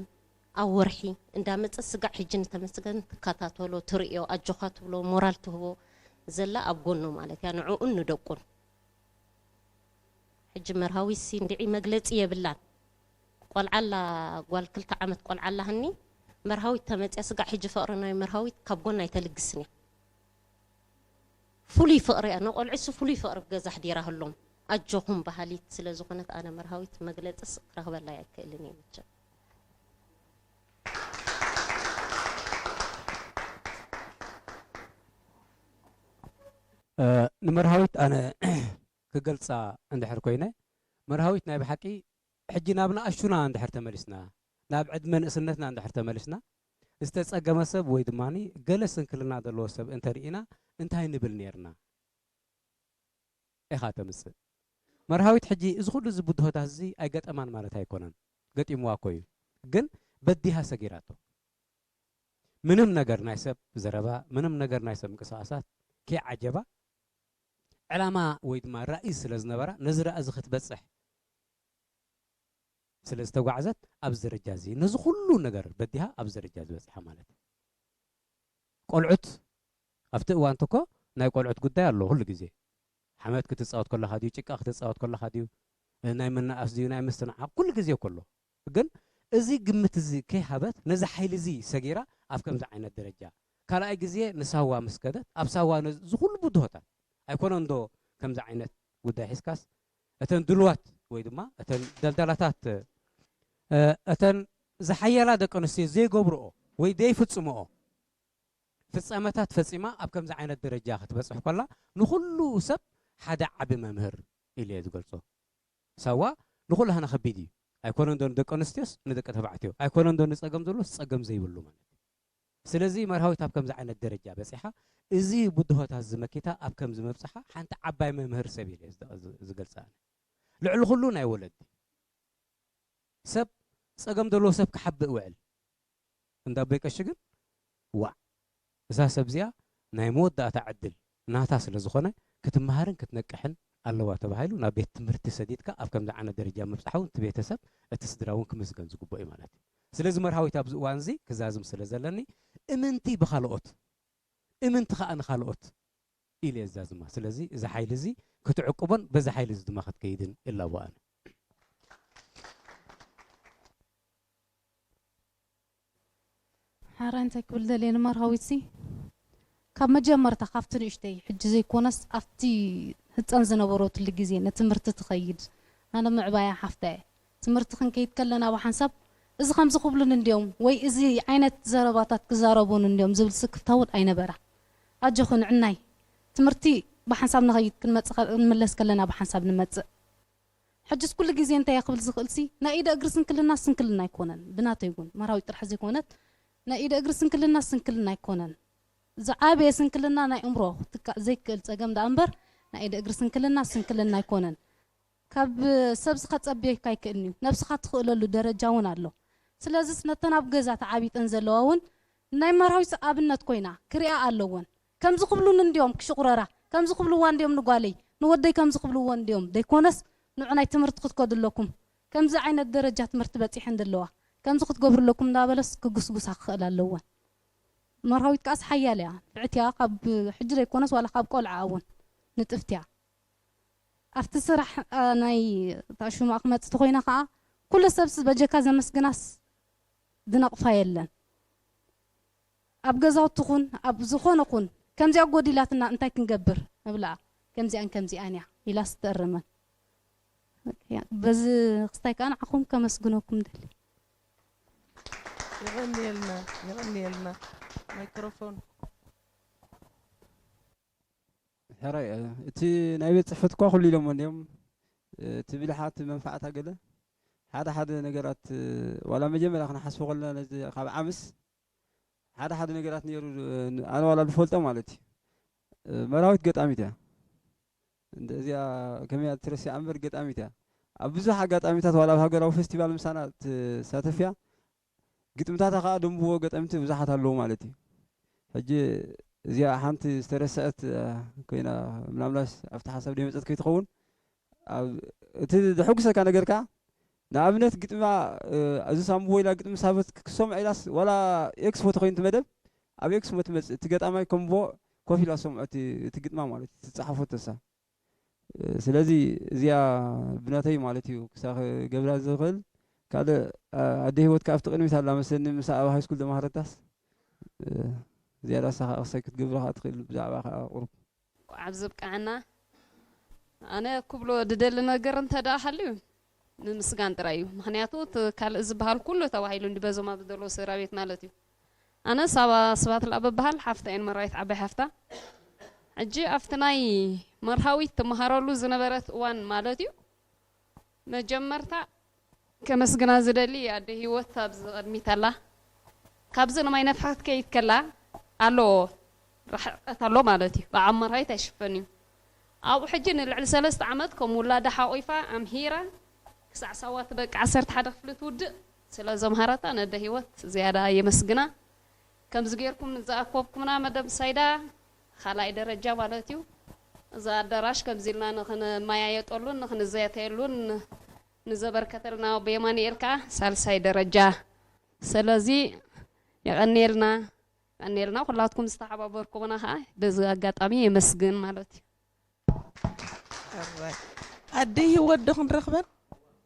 ኣብ ወርሒ እንዳመጸት ስጋዕ ሕጂ ንተመስገን ትከታተሎ ትርእዮ ኣጆኻ ትብሎ ሞራል ትህቦ ዘላ ኣብ ጎኑ ማለት እያ ንዕኡን ንደቁን። ሕጂ መርሃዊት ሲ እንድዒ መግለጺ የብላን። ቆልዓ ኣላ ጓል ክልተ ዓመት ቆልዓ ኣላህኒ መርሃዊት ተመጽያ ስጋዕ ሕጂ ፍቕሪ ናይ መርሃዊት ካብ ጎና ኣይተልግስን እያ። ፍሉይ ፍቕሪ እያ ንቖልዑ ሲ ፍሉይ ፍቕሪ ኣብ ገዛ ኣሕዲራህሎም ኣጆኹም በሃሊት ስለ ዝኾነት ኣነ መርሃዊት መግለጽስ ክረኽበላ ኣይክእልን እየ መቸም። ንመርሃዊት ኣነ ክገልጻ እንድሕር ኮይነ መርሃዊት ናይ ብሓቂ ሕጂ ናብ ንኣሽቱና እንድሕር ተመሊስና ናብ ዕድመ ንእስነትና እንድሕር ተመሊስና ዝተጸገመ ሰብ ወይ ድማ ገለ ስንክልና ዘለዎ ሰብ እንተርኢና እንታይ ንብል ነርና ኢኻ ተምጽእ መርሃዊት ሕጂ እዚ ኩሉ እዚ ብድሆታት እዚ ኣይገጠማን ማለት ኣይኮነን ገጢምዋ እኮ እዩ ግን በዲሃ ሰጊራቶ ምንም ነገር ናይ ሰብ ዘረባ ምንም ነገር ናይ ሰብ ምንቅስቃሳት ከይዓጀባ ዕላማ ወይ ድማ ራእይ ስለ ዝነበራ ነዚ ራእይ እዚ ክትበፅሕ ስለ ዝተጓዕዘት ኣብዚ ደረጃ እዚ ነዚ ኩሉ ነገር በዲሃ ኣብዚ ደረጃ ዝበፅሓ ማለት እዩ። ቆልዑት ኣብቲ እዋን ትኮ ናይ ቆልዑት ጉዳይ ኣሎ ኩሉ ግዜ ሓመድ ክትፃወት ከለካ ድዩ ጭቃ ክትፃወት ከለካ ድዩ ናይ ምንኣስ ድዩ ናይ ምስትንዓቅ ኩሉ ግዜ ከሎ ግን እዚ ግምት እዚ ከይሃበት ነዚ ሓይሊ እዚ ሰጊራ ኣብ ከምዚ ዓይነት ደረጃ ካልኣይ ግዜ ንሳዋ ምስ ከደት ኣብ ሳዋ እዚ ኩሉ ብድሆታት ኣይኮነን ዶ ከምዚ ዓይነት ጉዳይ ሒዝካስ እተን ድልዋት ወይ ድማ እተን ደልዳላታት እተን ዝሓየላ ደቂ ኣንስትዮ ዘይገብርኦ ወይ ዘይፍፅምኦ ፍፃመታት ፈፂማ ኣብ ከምዚ ዓይነት ደረጃ ክትበፅሕ ከላ ንኩሉ ሰብ ሓደ ዓቢ መምህር ኢሉ እየ ዝገልፆ። ሳዋ ንኩላህና ከቢድ እዩ ኣይኮነን ዶ ንደቂ ኣንስትዮስ ንደቂ ተባዕትዮ ኣይኮነን ዶ ንፀገም ዘሎስ ፀገም ዘይብሉ ማለት እዩ። ስለዚ መርሃዊት ኣብ ከምዚ ዓይነት ደረጃ በፂሓ እዚ ብድሆታት ዝመኪታ ኣብ ከምዚ ምብፅሓ ሓንቲ ዓባይ መምህር ሰብ ኢለ ዝገልፃ ኣነ። ልዕሊ ኩሉ ናይ ወለዲ ሰብ ፀገም ዘለዎ ሰብ ክሓብእ ውዕል እንዳ ኣቦይ ቀሺ ግን ዋዕ እዛ ሰብ እዚኣ ናይ መወዳእታ ዕድል ናታ ስለ ዝኾነ ክትመሃርን ክትነቅሕን ኣለዋ ተባሂሉ ናብ ቤት ትምህርቲ ሰዲድካ ኣብ ከምዚ ዓይነት ደረጃ ምብፃሕ እውን እቲ ቤተሰብ እቲ ስድራ እውን ክምስገን ዝግብኦ እዩ ማለት እዩ። ስለዚ መርሃዊት ኣብዚ እዋን እዚ ክዛዝም ስለ ዘለኒ እምንቲ ብካልኦት እምንቲ ከዓ ንካልኦት ኢለ እዛዝማ። ስለዚ እዚ ሓይሊ እዚ ክትዕቅቦን በዚ ሓይሊ እዚ ድማ ክትከይድን እላቦ ኣነ። ሓራይ እንታይ ክብል ደልየ ንመርሃዊትሲ ካብ መጀመርታ ካብቲ ንእሽተይ ሕጂ ዘይኮነስ ኣብቲ ህፃን ዝነበረትሉ ግዜ ንትምህርቲ ትኸይድ ኣነ ምዕባያ ሓፍታ እየ ትምህርቲ ክንከይድ ከለና ብሓንሳብ እዚ ከምዚ ክብሉን እንድዮም ወይ እዚ ዓይነት ዘረባታት ክዛረቡን እንድዮም ዝብል ስክፍታ እውን ኣይነበራ ኣጆኺ ንዕናይ ትምህርቲ ብሓንሳብ ንኸይድ ክንመፅእ ክንምለስ ከለና ብሓንሳብ ንመፅእ ሕጅስ ኩሉ ግዜ እንታይ እየ ክብል ዝኽእልሲ ናይ ኢደ እግሪ ስንክልና ስንክልና ኣይኮነን ብናተይ እውን መራዊት ጥራሕ ዘይኮነት ናይ ኢደ እግሪ ስንክልና ስንክልና ኣይኮነን ዝዓበየ ስንክልና ናይ እምሮ ክትካእ ዘይክእል ፀገም ደኣ እምበር ናይ ኢደ እግሪ ስንክልና ስንክልና ኣይኮነን ካብ ሰብ ዝኸፀብየካ ኣይክእልን እዩ ነብስኻ ትኽእለሉ ደረጃ እውን ኣሎ ስለዚስ ነተን ኣብ ገዛ ተዓቢጠን ዘለዋ እውን ናይ መራዊት ኣብነት ኮይና ክሪኣ ኣለወን ከምዚ ክብሉኒ እንድዮም ክሽቑረራ ከምዚ ክብልዋ እንድዮም ንጓለይ ንወደይ ከምዚ ክብልዎ እንድዮም ደይኮነስ ንዑ ናይ ትምህርቲ ክትከዱ ኣለኩም ከምዚ ዓይነት ደረጃ ትምህርቲ በፂሐን ዘለዋ ከምዚ ክትገብሩ ኣለኩም እንዳበለስ ክጉስጉሳ ክኽእል ኣለወን መርሃዊት ከዓስ ሓያል እያ ብዕትያ ካብ ሕጂ ደይኮነስ ዋላ ካብ ቆልዓ እውን ንጥፍቲ እያ ኣብቲ ስራሕ፣ እ፣ ናይ እታ ሽማ ክመጽእ ተኾይና ከኣ፣ ኩሉ ሰብስ በጀካ ዘመስግናስ ዝነቕፋ የለን። ኣብ ገዛውቲ ኹን፣ ኣብ ዝኾነ ኹን፣ "ከምዚኣ ጎዲላትና እንታይ ክንገብር?" ንብላ። "ከምዚኣን ከምዚኣን እያ" ኢላ ስትእርመን። በዚ ክስታይ ከኣ ንዓኹም ከመስግነኩም ደሊ። የቐንየልና፣ የቐንየልና። ማይክሮፎን። ሕራይ፣ እ፣ እቲ ናይ ቤት ጽሕፈት እኳ ኩሉ ኢሎሞ እንድዮም። እ፣ እቲ ብልሓት መንፋዕታ ገለ ሓደ ሓደ ነገራት፣ እ፣ ዋላ መጀመርያ ክንሓስቦ ከለና ነዚ ካብ ዓምስ ሓደ ሓደ ነገራት ነይሩ፣ እ፣ ኣነ ዋላ ዝፈልጦ ማለት እዩ። እ፣ መርሃዊት ገጣሚት እያ። እንደ እዚኣ ከመይ እያ ትረሲዓ እምበር ገጣሚት እያ። ኣብ ብዙሕ ኣጋጣሚታት ዋላ ኣብ ሃገራዊ ፌስቲቫል ምሳና ትሳተፍ እያ። ግጥምታታ ከኣ ደንብዎ ገጠምቲ ብዙሓት ኣለዉ ማለት እዩ። ሕጂ እዚኣ ሓንቲ ዝተረስዐት፣ እ፣ ኮይና ምናልባሽ ኣብቲ ሓሳብ ደይመጸት ከይትኸውን፣ ኣብ፣ እቲ ዘሐጉሰካ ነገር ከኣ ንኣብነት ግጥማ፣ እ፣ እዚ ሳምቦ ኢላ ግጥሚ ሳበት ክሰምዖ ኢላስ ዋላ ኤክስፖ ተኾይኑ እቲ መደብ ኣብ ኤክስፖ ትመጽእ፣ እቲ ገጣማይ ከምቦ ኮፍ ኢላ ሰምዖ እቲ፣ እቲ ግጥማ ማለት እዩ፣ ትጸሓፎ ተሳ። እ፣ ስለዚ እዚኣ ብናተይ ማለት እዩ ክሳ ክገብራ ዝኽእል። ካልእ፣ እ፣ ኣደ ህይወት ከኣ ኣብቲ ቅድሚት ኣላ መስለኒ፣ ምሳ ኣብ ሃይስኩል ተማሃረታስ፣ እ፣ ዝያዳ እሳ ከኣ ክሳይ ክትገብሮ ከኣ ትኽእል ብዛዕባ ከኣ ቁሩብ። እንኳዕ ኣብዚ ኣብቅዓና። ኣነ ክብሎ ዝደሊ ነገር እንተ ደኣ ሃልዩ፣ ምምስጋን ጥራይ እዩ። ምኽንያቱ እቲ ካልእ ዝበሃል ኩሉ ተባሂሉ እንዲ በዞም ኣብዚ ዘለዉ ስድራ ቤት ማለት እዩ። ኣነ ሳባ ስብሃት ለኣብ እበሃል፣ ሓፍታ እየን መራዊት ዓባይ ሓፍታ። ሕጂ ኣብቲ ናይ መርሃዊት ትመሃረሉ ዝነበረት እዋን ማለት እዩ፣ መጀመርታ ከመስግና ዝደሊ ኣደ ህይወት ኣብዚ ቅድሚት ኣላ። ካብዚ ንማይ ነፍሐት ከይድ ከላ ኣሎ፣ ርሕቀት ኣሎ ማለት እዩ። ብዓብ መርሃዊት ኣይሽፈን እዩ። ኣብኡ ሕጂ ንልዕሊ ሰለስተ ዓመት ከም ውላዳ ሓቑፋ ኣምሂራ ክሳዕ ሳዋ ትበቅዕ ዓሰርተ ሓደ ክፍሊ ትውድእ ስለ ዘምሃረታ ነደ ህይወት ዝያዳ የመስግና። ከምዚ ጌርኩም ንዝኣኮብኩምና መደብ ሳይዳ ካልኣይ ደረጃ ማለት እዩ። እዚ ኣዳራሽ ከምዚ ኢልና ንኽንመያየጠሉን ንኽንዘተየሉን ንዘበርከተልና ኣቦ የማንኤል ከኣ ሳልሳይ ደረጃ። ስለዚ የቐንየልና፣ የቐንየልና ኩላትኩም ዝተሓባበርኩምና ከኣ በዚ ኣጋጣሚ የመስግን ማለት እዩ። ኣራይ። ኣደ ህይወት ዶ ክንረኽበን?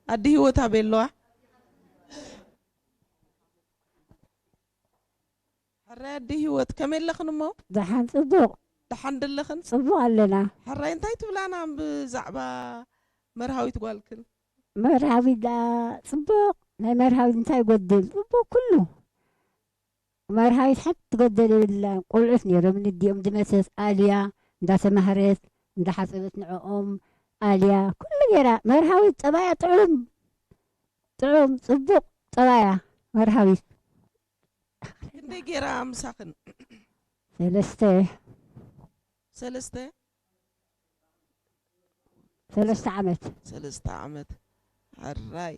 ኣደ ህይወት ኣበይ ኣለዋ? ሕራይ ኣደ ህይወት፣ ከመይ ኣለኽን እሞ? ደሓን ጽቡቕ። ደሓን ደለኽን? ጽቡቕ ኣለና። ሕራይ እንታይ ትብላና ብዛዕባ መርሃዊት ጓልክን? መርሃዊት ደኣ ጽቡቕ። ናይ መርሃዊት እንታይ ይጎድል? ጽቡቕ ኩሉ። መርሃዊት ሓንቲ ትጎደል የብላን። ቆልዑት ነይሮም ንዲኦም ዝመሰስ ኣልያ እንዳተማህረት እንዳሓጸበት ንዕኦም ኣልያ ኩሉ ገይራ። መርሃዊት ጠባያ ጥዑም፣ ጥዑም፣ ጽቡቕ ጠባያ መርሃዊት። ክንደይ ገይራ ምሳኽን? ሰለስተ። ሰለስተ? ሰለስተ ዓመት። ሰለስተ ዓመት። ሕራይ።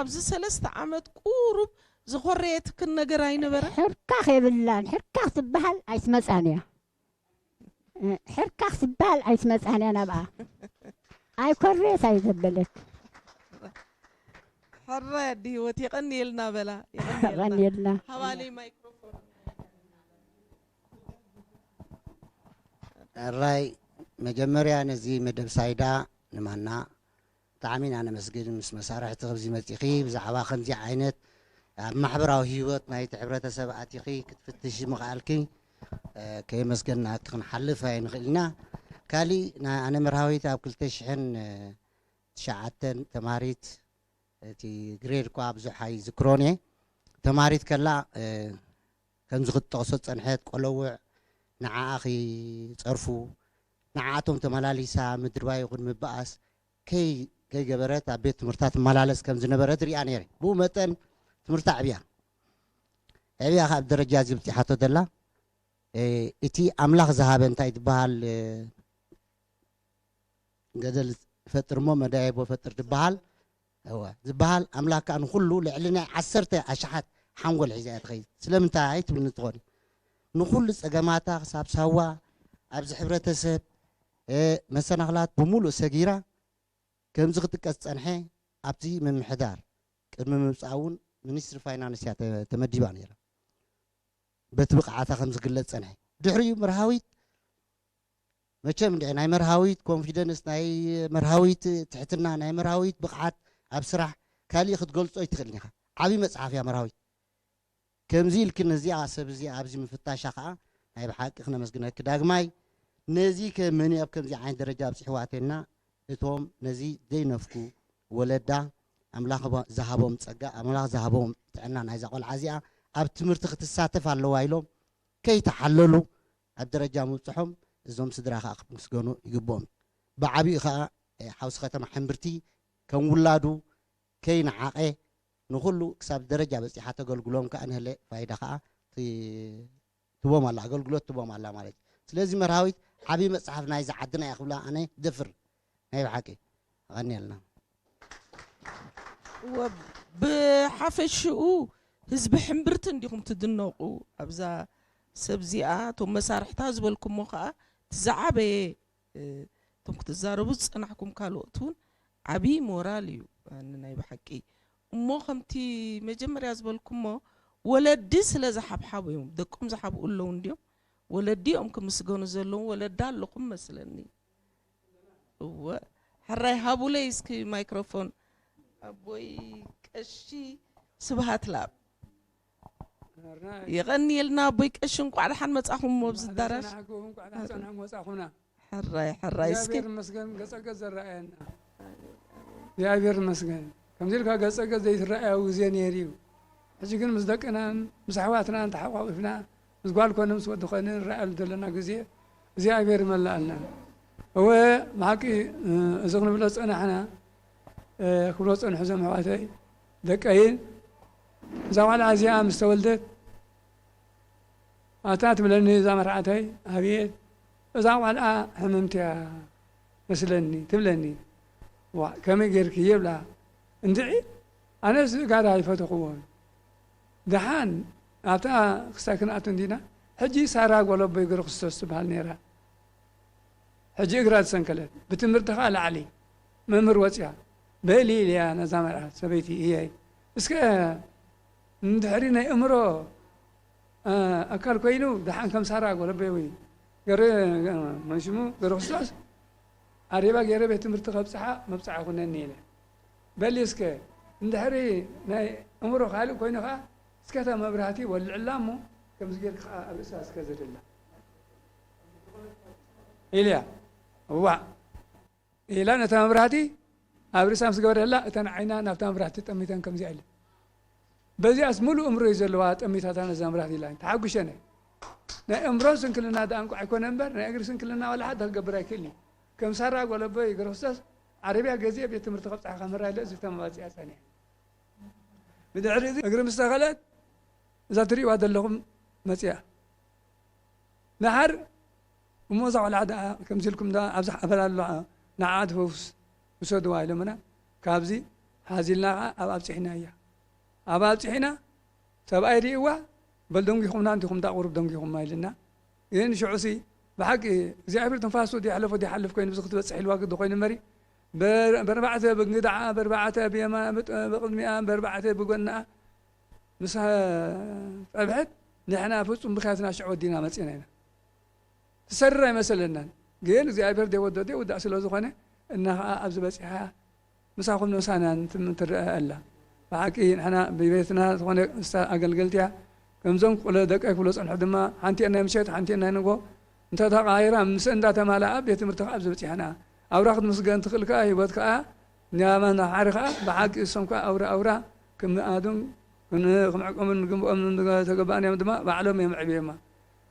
ኣብዚ ሰለስተ ዓመት ቁሩብ ዝኾረየትክን ነገር ኣይነበረ? ሕርካኽ የብላን። ሕርካኽ ትበሃል ኣይትመጻን እያ። እ፣ ሕርካኽ ትበሃል ኣይትመጻን እያ ናብኣ። ኣይኮረየት ኣይዘበለት። ሕራይ ኣዲ ህይወት፣ የቐንየልና በላ። የቐንየልና። የቐንየልና። ሃባለይ ማይክሮፎን። ሕራይ፣ መጀመርያ ነዚ መደብ ሳይዳ ንማና ብጣዕሚ ኢና ነመስግን። ምስ መሳርሕቲ ከብዚ መጺኺ ብዛዕባ ከምዚ ዓይነት ኣብ ማሕበራዊ ህይወት ናይቲ ሕብረተሰብ ኣቲኺ ክትፍትሺ ምኽኣልኪ፣ እ፣ ከየመስገንናኪ ክንሓልፍ ኣይንኽእል ኢና። ካሊእ፣ ና-፣ ኣነ መርሃዊት ኣብ ክልተ ሽሕን ትሽዓተን ተማሪት፣ እቲ ግሬድ እኳ ብዙሕ ኣይዝክሮን እየ። ተማሪት ከላ፣ እ፣ ከምዚ ክትጠቕሶ ዝጸንሐት ቆለውዕ፣ ንዓኣ ክጸርፉ፣ ንዓኣቶም ተመላሊሳ ምድርባይ ይኹን ምብኣስ ከይ-፣ ከይገበረት ኣብ ቤት ትምህርታ ትመላለስ ከም ዝነበረት ሪኣ ነይረ። ብኡ መጠን ትምህርታ ኣዕብያ። ኣዕብያ ከኣ ኣብ ደረጃ እዚ ብጺሓቶ ዘላ፣ እ፣ እቲ ኣምላኽ ዝሃበ እንታይ ዝበሃል፣ እ፣ ገደል ፈጥር እሞ መዳየቦ ፈጥር ዝበሃል፣ እወ፣ ዝበሃል ኣምላኽ ከኣ ንኹሉ ልዕሊ ናይ ዓሰርተ ኣሽሓት ሓንጎል ሒዛ እያ ትኸይድ። ስለምንታይ ትብልኒ ትኾኒ? ንኹሉ ጸገማታ ክሳብ ሳዋ ኣብዚ ሕብረተሰብ፣ እ፣ መሰናኽላት ብምሉእ ሰጊራ ከምዚ ክጥቀስ ዝጸንሐ ኣብቲ ምምሕዳር ቅድሚ ምምጻእ እውን ሚኒስትሪ ፋይናንስ እያ ተ-፣ ተመዲባ ነይራ። በቲ ብቕዓታ ከም ዝግለጽ ጸንሐ። ድሕሪኡ መርሃዊት መቸም እንድዒ ናይ መርሃዊት ኮንፊደንስ፣ ናይ መርሃዊት ትሕትና፣ ናይ መርሃዊት ብቕዓት ኣብ ስራሕ ካሊእ ክትገልጾ ኣይትኽእልን ኢኻ። ዓብዪ መጽሓፍ እያ መርሃዊት። ከምዚ ኢልኪ ነዚኣ ሰብ እዚኣ ኣብዚ ምፍታሻ ኸዓ ናይ ብሓቂ ክነመስግነኪ። ዳግማይ ነዚ ከ መን እዩ ኣብ ከምዚ ዓይነት ደረጃ ኣብፂሕዋ ተልና፣ እቶም ነዚ ዘይነፍኩ ወለዳ ኣምላኽ ባ-፣ ዝሃቦም ጸጋ፣ ኣምላኽ ዝሃቦም ጥዕና ናይዛ ቆልዓ እዚኣ ኣብ ትምህርቲ ክትሳተፍ ኣለዋ ኢሎም ከይተሓለሉ ኣብ ደረጃ ምብጽሖም እዞም ስድራ ኸዓ ክምስገኑ ይግብኦም። ብዓቢኡ ኸዓ፣ እ፣ ሓውሲ ከተማ ሕምብርቲ ከም ውላዱ ከይነዓቐ ንኹሉ ክሳብ ደረጃ በጺሓ ተገልግሎም ከኣ ንህለ ፋይዳ ከኣ ት-፣ ትቦም ኣላ፣ ኣገልግሎት ትቦም ኣላ ማለት እዩ። ስለዚ መርሃዊት ዓብዪ መጽሓፍ ናይዛ ዓድና እያ ክብላ ኣነ ደፍር ናይ ብሓቂ። ኣቐንየልና። እወ፣ ብሓፈሽኡ ህዝቢ ሕምብርቲ እንዲኹም ትድነቑ ኣብዛ ሰብ እዚኣ። እቶም መሳርሕታ ዝበልኩሞ ከኣ እቲ ዝዓበየ፣ እ፣ እቶም ክትዛረቡ ዝጸናሕኩም ካልኦት እውን ዓብዪ ሞራል እዩ፣ እ፣ ናይ ብሓቂ። እሞ ከምቲ መጀመርያ ዝበልኩሞ ወለዲ ስለ ዝሓብሓቡ እዮም፣ ደቆም ዝሓብኡ ኣለዉ እንድዮም። ወለዲ እዮም ክምስገኑ ዘለዎም፣ ወለዳ ኣለኹም መስለኒ። እወ፣ ሕራይ ሃቡለይ እስኪ ማይክሮፎን። ኣቦይ ቀሺ ስብሃት ለኣብ። የቐንየልና ኣቦይ ቀሺ፣ እንቋዕ ደሓን መጻኹም ኣብዚ ኣዳራሽ። እንቋዕ ደሓን ጸናሕኩም መጻኹምና። ሕራይ፣ ሕራይ፣ እስኪ። እግዚኣብሔር ይመስገን፣ ገጸ ገጽ ዘረኣየና። እግዚኣብሔር ይመስገን። ከምዚ ኢልካ ገጸ ገጽ ዘይትረኣየው ግዜ ነይሩ እዩ። ሕጂ ግን ምስ ደቅናን ምስ ኣሕዋትናን ተሓቋቒፍና፣ ምስ ጓል ኮነ ምስ ወዲ ኮነ ንረኣየሉ ዘለና ግዜ እግዚኣብሔር ይመልኣልና። እወ፣ ብሓቂ፣ እ፣ እዚ ክንብሎ ዝጸናሕና፣ እ፣ ክብሎ ዝጸንሑ እዞም ኣሕዋተይ፣ ደቀይን፣ እዛ ቆልዓ እዚኣ ምስ ተወልደት፣ ኣታ ትብለኒ እዛ መርዓተይ፣ ኣቤት፣ እዛ ቆልዓ ሕምምቲ እያ መስለኒ፣ ትብለኒ። ዋእ፣ ከመይ ጌርኪ? ይብላ። እንድዒ፣ ኣነስ ጋዳ ኣይፈተኽዎን። ደሓን ኣብታ ክስታይ ክንኣቱ እንዲና፣ ሕጂ ሳራ ጓል ኣቦይ ገብረክርስቶስ ትበሃል ነይራ። ሕጂ እግራ ዝሰንከለት፣ ብትምህርቲ ኸኣ ላዕሊ፣ መምህር ወጽያ። በሊ ኢለያ ነዛ መርዓት ሰበይቲ፣ እየይ። እስከ እንድሕሪ ናይ እምሮ፣ እ፣ ኣካል ኮይኑ፣ ደሓን ከም ሳራ ጓል ኣቦይ ወይ ገረ-፣ መን ሽሙ ገብረክርስቶስ፣ ዓሪባ ገይረ ቤት ትምህርቲ ከብጽሓ መብጽዓ ኩነኒ ኢለ። በሊ እስከ፣ እንድሕሪ ናይ እምሮ ካልእ ኮይኑ ኸኣ፣ እስከ እታ መብራህቲ ወልዕላ እሞ፣ ከምዚ ጌርካ ኸኣ ኣብ ርእሳ እስከ ዝድላ። ኢልያ። እዋእ። ኢላ ነታ መብራህቲ ኣብ ርእሳ ምስ ገበረላ፣ እተን ዓይና ናብታ መብራህቲ ጠሚተን ከምዚኣ ኢለን። በዚኣስ ምሉእ እምሮ እዩ ዘለዋ፣ ጠሚታታ ነዛ መብራህቲ ኢላ። ተሓጒሸ ነይ። ናይ እምሮ ስንክልና ደኣ እንቋዕ ኣይኮነ እምበር፣ ናይ እግሪ ስንክልና ዋላ ሓንቲ ክገብር ኣይክእልን እዩ። ከም ሳራ ጓል ኣቦይ ገብረክርስቶስ ዓረብያ ገዚኤ ቤት ትምህርቲ ከብጽሓ ከምህራ ኢለ እዚ ተመባጺኣ ጸኒሐ። ብድሕሪ እዚ እግሪ ምስ ተኸለት፣ እዛ ትርእይዋ ዘለኹም መጺኣ። ደሓር እሞ እዛ ቆልዓ ደኣ ከምዚ ኢልኩም ደኣ ኣብዚ ሓፈላ ኣሎ፣ ንዓ ትፈውስ ውሰድዋ ኢሎምና። ካብዚ ሓዚልና ኸዓ ኣብ ኣብጺሕና እያ። ኣብ ኣብጺሕና ሰብኣይ ርእይዋ፣ በል ደንጒኹምና እንዲኹም ደኣ ቁሩብ ደንጒኹማ ኢልና። ግን ሽዑሲ ብሓቂ እግዚኣብሔር ትንፋሱ ድይሓለፎ ድይሓልፍ ኮይኑ ብዚ ክትበጽሕ ኢልዋ ግዲ ኮይኑ እምበሪ፣ በር-፣ በርባዕተ ብእንግድዓ፣ በርባዕተ ብየማ-፣ ብጥ-፣ ብቕድሚኣ፣ በርባዕተ ብጎናኣ ምስ ጸብሐት፣ ንሕና ፍጹም ብኽያትና ሽዑ ወዲና መጺና ኢና። ትሰርር ኣይመሰለናን። ግን እግዚኣብሔር ደይወዶ ደይውዳእ ስለ ዝኾነ፣ እና ኸዓ ኣብዚ በጺሓ ምሳኹም ምሳናን ትም-፣ ትረአ ኣላ። ብሓቂ ንሕና ብቤትና ዝኾነ እሳ ኣገልገልቲ እያ። ከምዞም ክሎ ደቀይ ክብሎ ጸንሑ ድማ፣ ሓንቲ ናይ ምሸት፣ ሓንቲ ናይ ንጎ እንተ ተቐያይራ፣ ምስ እንዳተማልኣ ቤት ትምህርቲ ከኣ ኣብዚ በጺሕና። ኣውራ ክትምስገን ትኽእል ከኣ፣ ህይወት ከኣ፣ ንያማን ሓሪ ከኣ፣ ብሓቂ እሶም ከኣ ኣውራ፣ ኣውራ ክምኣዱን ክን-፣ ክምዕቀሙን ግንብኦም ተገባእን እዮም ድማ ባዕሎም እዮም ኣዕብዮማ።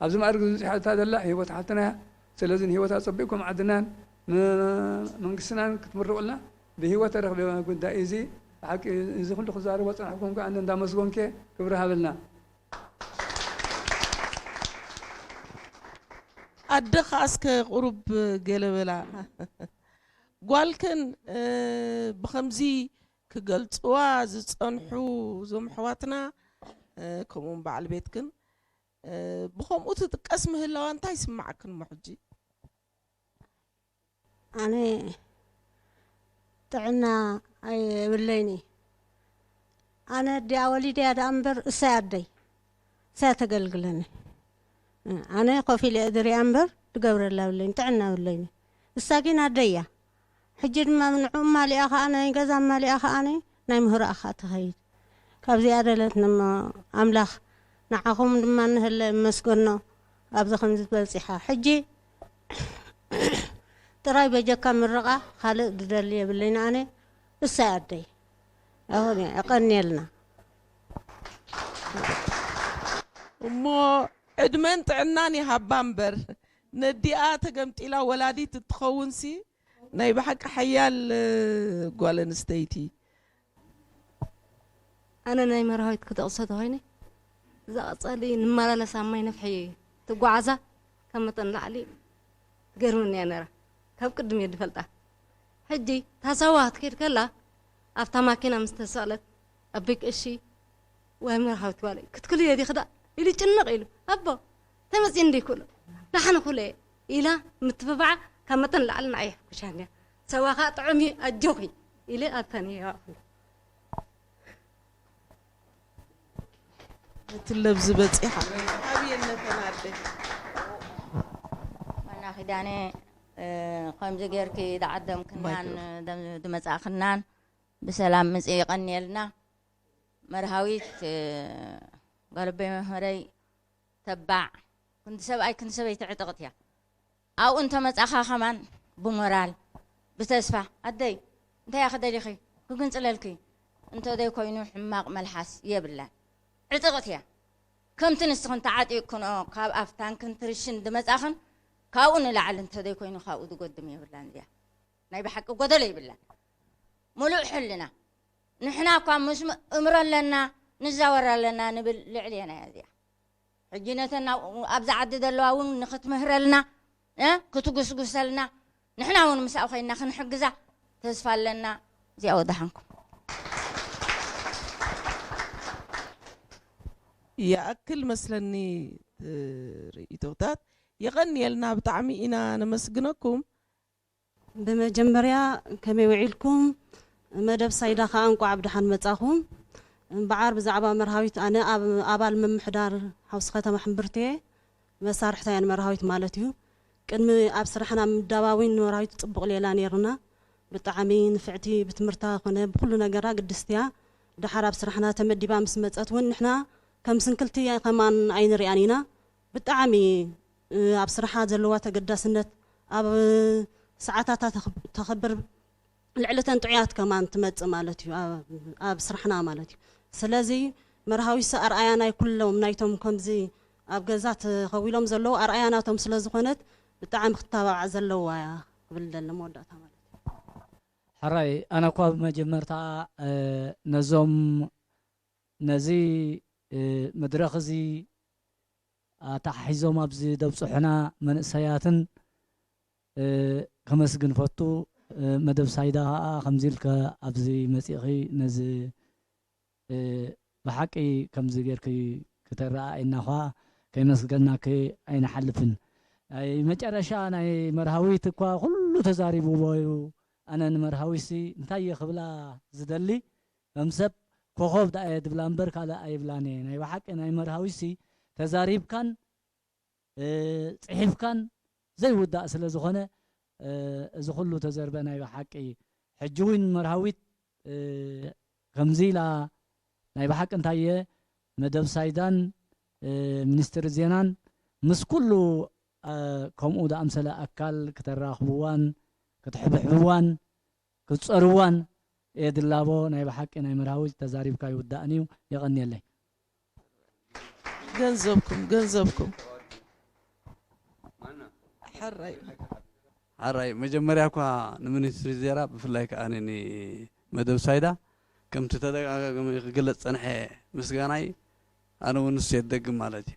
ኣብዚ ማዕርግ ዝበጺሓታ ዘላ ህይወት ሓፍትና እያ። ስለዚ ንህይወት ኣጸቢቕኩም ዓድናን ም-፣ መንግስትናን ክትምርቑልና ብህይወት ተረኽበ ጉዳይ እዚ። ብሓቂ እዚ ኩሉ ክዛረቦ ጸናሕኩም ከኣ ኣነ እንዳመስገንኩ እየ። ክብሪ ሃበልና። ኣደ ከኣ እስከ ቁሩብ ገለ በላ። ጓልክን፣ እ፣ ብኸምዚ ክገልጽዋ ዝጸንሑ እዞም ኣሕዋትና፣ እ፣ ከምኡውን በዓል ቤትክን፣ እ፣ ብኸምኡ ትጥቀስ ምህላዋ እንታይ ይስምዓክን እሞ ሕጂ? ኣነ ጥዕና ኣይብለይን እዩ። ኣነ ኣዲኣ ወሊደያ ደኣ እምበር እሳይ ኣደይ፣ እሳይ ተገልግለኒ። እ፣ ኣነ ኮፍ ኢለ እየ ዝሪኣ እምበር ድገብረላ ብለይን ጥዕና ብለይን። እሳ ግን ኣደያ ሕጂ ድማ ንዕኡ ማሊኣ ከኣ ናይ ገዛ ማሊኣ ከኣ ናይ ምህሮኣ ከኣ ትኸይድ። ካብዚኣ ደለትና እሞ ኣምላኽ ንዓኹም ድማ ንህለ መስገኖ ኣብዚ ከምዚ በጺሓ። ሕጂ ጥራይ በጀካ ምርቓ ካልእ ድደሊ የብለይን ኣነ። እሳ ኣደይ ኣሁን እያ። የቐንየልና። እሞ ዕድመን ጥዕናን ይሃባ እምበር ነዲኣ ተገምጢላ ወላዲት እትኸውንሲ ናይ ብሓቂ ሓያል እ፣ ጓል ኣንስተይቲ። ኣነ ናይ መርሃዊት ክጠቕሶ ተኾይነ እዛ ቀጻሊ ንመላለስ ኣብ ማይ ነፍሒ ትጓዓዛ ካብ መጠን ላዕሊ ትገርመኒ እያ ነራ። ካብ ቅድም እየ ዝፈልጣ። ሕጂ ታሳዋ ክትከይድ ከላ ኣብታ ማኪና ምስ ተሰቕለት ኣቢክ እሺ ወይ መርሃዊት ጓለይ ክትክልዮ ዲኺ ዳ ኢሉ ጭንቕ ኢሉ ኣቦ ተመፅእ እንዲ ኩሎ ዳሓን ኩሎ ኢላ ምትብባዓ ካብ መጠን ላዕሊ ንዓይ የሕጉሻኒ እያ። ሰዋ ከዓ ጥዑም እዩ ኣጆኺ ኢለ ኣብተን ይዋእኹ። ትለብ ዝበፂሓ ኣብየነተን ኣደ ዋና ኪዳነ እ፣ ከምዚ ጌርኪ ዝዓደምክናን ማይክሮፎን። ደም- ዝመጻእክናን ብሰላም ምጽእ ይቐንየልና። መርሃዊት እ፣ ጓልበይ መምህረይ ተባዕ ክንዲ ሰብኣይ ክንዲ ሰበይቲ ዕጥቕት እያ። ኣብኡ እንተመጻኻ ከማን ብሞራል ብተስፋ ኣደይ እንታይ እያ ክደሊኺ ክግንጽለልኪ እንተደይ ኮይኑ ሕማቕ መልሓስ የብላን። ዕጥቕት እያ። ከምቲ ንስኽን ተዓጢቕክንኦ ካብ ኣፍታንክን ትርሽን ዝመጻኽን ካብኡ ንላዕሊ እንተደይ ኮይኑ ካብኡ ዝጎድም የብላን። እዚኣ ናይ ብሓቂ ጎደሎ የብላን። ሙሉእ ሕልና ንሕና እኳ ምስ እምሮ ኣለና ንዛወር ኣለና ንብል ልዕል እየና እያ እዚኣ። ሕጂ ነተን ኣብዛ ዓዲ ዘለዋ እውን ንክትምህረልና እ፣ ክትጉስጉሰልና ንሕና እውን ምስኣ ኮይንና ክንሕግዛ ተስፋ ኣለና። እዚኣ ወዳሓንኩም። ይኣክል መስለኒ እ፣ ርእይቶታት። የቐንየልና፣ ብጣዕሚ ኢና ነመስግነኩም። ብመጀመርያ ከመይ ውዒልኩም? መደብ ሳይዳ ከኣ እንቋዕ ብደሓን መጻኹም። እምበዓር ብዛዕባ መርሃዊት ኣነ ኣብ ኣባል ምምሕዳር ሓውሲ ከተማ ሕምብርቲ እየ። መሳርሕታ እያ ንመርሃዊት ማለት እዩ። ቅድሚ ኣብ ስራሕና ምዳባዊን ንመርሃዊት ጽቡቕ ሌላ ነይርና። ብጣዕሚ ንፍዕቲ ብትምህርታ ኮነ ብኩሉ ነገራ ግድስቲ እያ። ደሓር ኣብ ስራሕና ተመዲባ ምስ መጸት እውን ንሕና ከም ስንክልቲ ከማን ኣይንሪኣን ኢና። ብጣዕሚ ኣብ ስራሓ ዘለዋ ተገዳስነት ኣብ ሰዓታታ ተኽብር ልዕሊ ተን ጥዑያት ከማን ትመጽእ ማለት እዩ ኣብ ስራሕና ማለት እዩ። ስለዚ መርሃዊሰ ኣርኣያ ናይ ኩሎም ናይቶም ከምዚ ኣብ ገዛ ተኸዊሎም ዘለዉ ኣርኣያ ናቶም ስለ ዝኾነት ብጣዕሚ ክተባባዕ ዘለዋ እያ ክብል ደለ መወዳእታ ማለት እዩ። ሕራይ ኣነ እኳ ብመጀመርታ ነዞም ነዚ መድረኽ እዚ ኣተሓሒዞም ኣብዚ ደብፅሑና መንእሰያትን ከመስግን ፈቱ። መደብ ሳይዳ ከዓ ከምዚ ኢልከ ኣብዚ መፂእኺ ነዚ ብሓቂ ከምዚ ጌርኪ ክተረኣእና ኳ ከይመስገናኪ ኣይንሓልፍን። ናይ መጨረሻ ናይ መርሃዊት እኳ ኩሉ ተዛሪብዎ እዩ። ኣነ ንመርሃዊትሲ እንታይ እየ ክብላ ዝደሊ ከም ሰብ ኮኾብ ደኣ እየ ድብላ እምበር ካልእ ኣይብላን እየ። ናይ ብሓቂ ናይ መርሃዊትሲ ተዛሪብካን ጽሒፍካን ዘይውዳእ ስለ ዝኾነ እዚ ኩሉ ተዘርበ ናይ ብሓቂ ሕጂ እውን መርሃዊት ከምዚ ኢላ ናይ ብሓቂ እንታይ እየ መደብ ሳይዳን ሚኒስትሪ ዜናን ምስ ኩሉ ከምኡ ዝኣምሰለ ኣካል ክተራኽብዋን ክትሕብሕብዋን ክትጸርዋን እየ ድላቦ። ናይ ብሓቂ ናይ መርሃዊት ተዛሪብካ ይውዳእን እዩ። የቐንየለይ። ገንዘብኩም ገንዘብኩም ሕራይ ሓራይ መጀመርያ እኳ ንሚኒስትሪ ዜራ ብፍላይ ከዓ ንመደብ ሳይዳ ከምቲ ተደጋጋሚ ክግለፅ ፀንሐ ምስጋናይ ኣነ እውን ንሱ የደግም ማለት እዩ።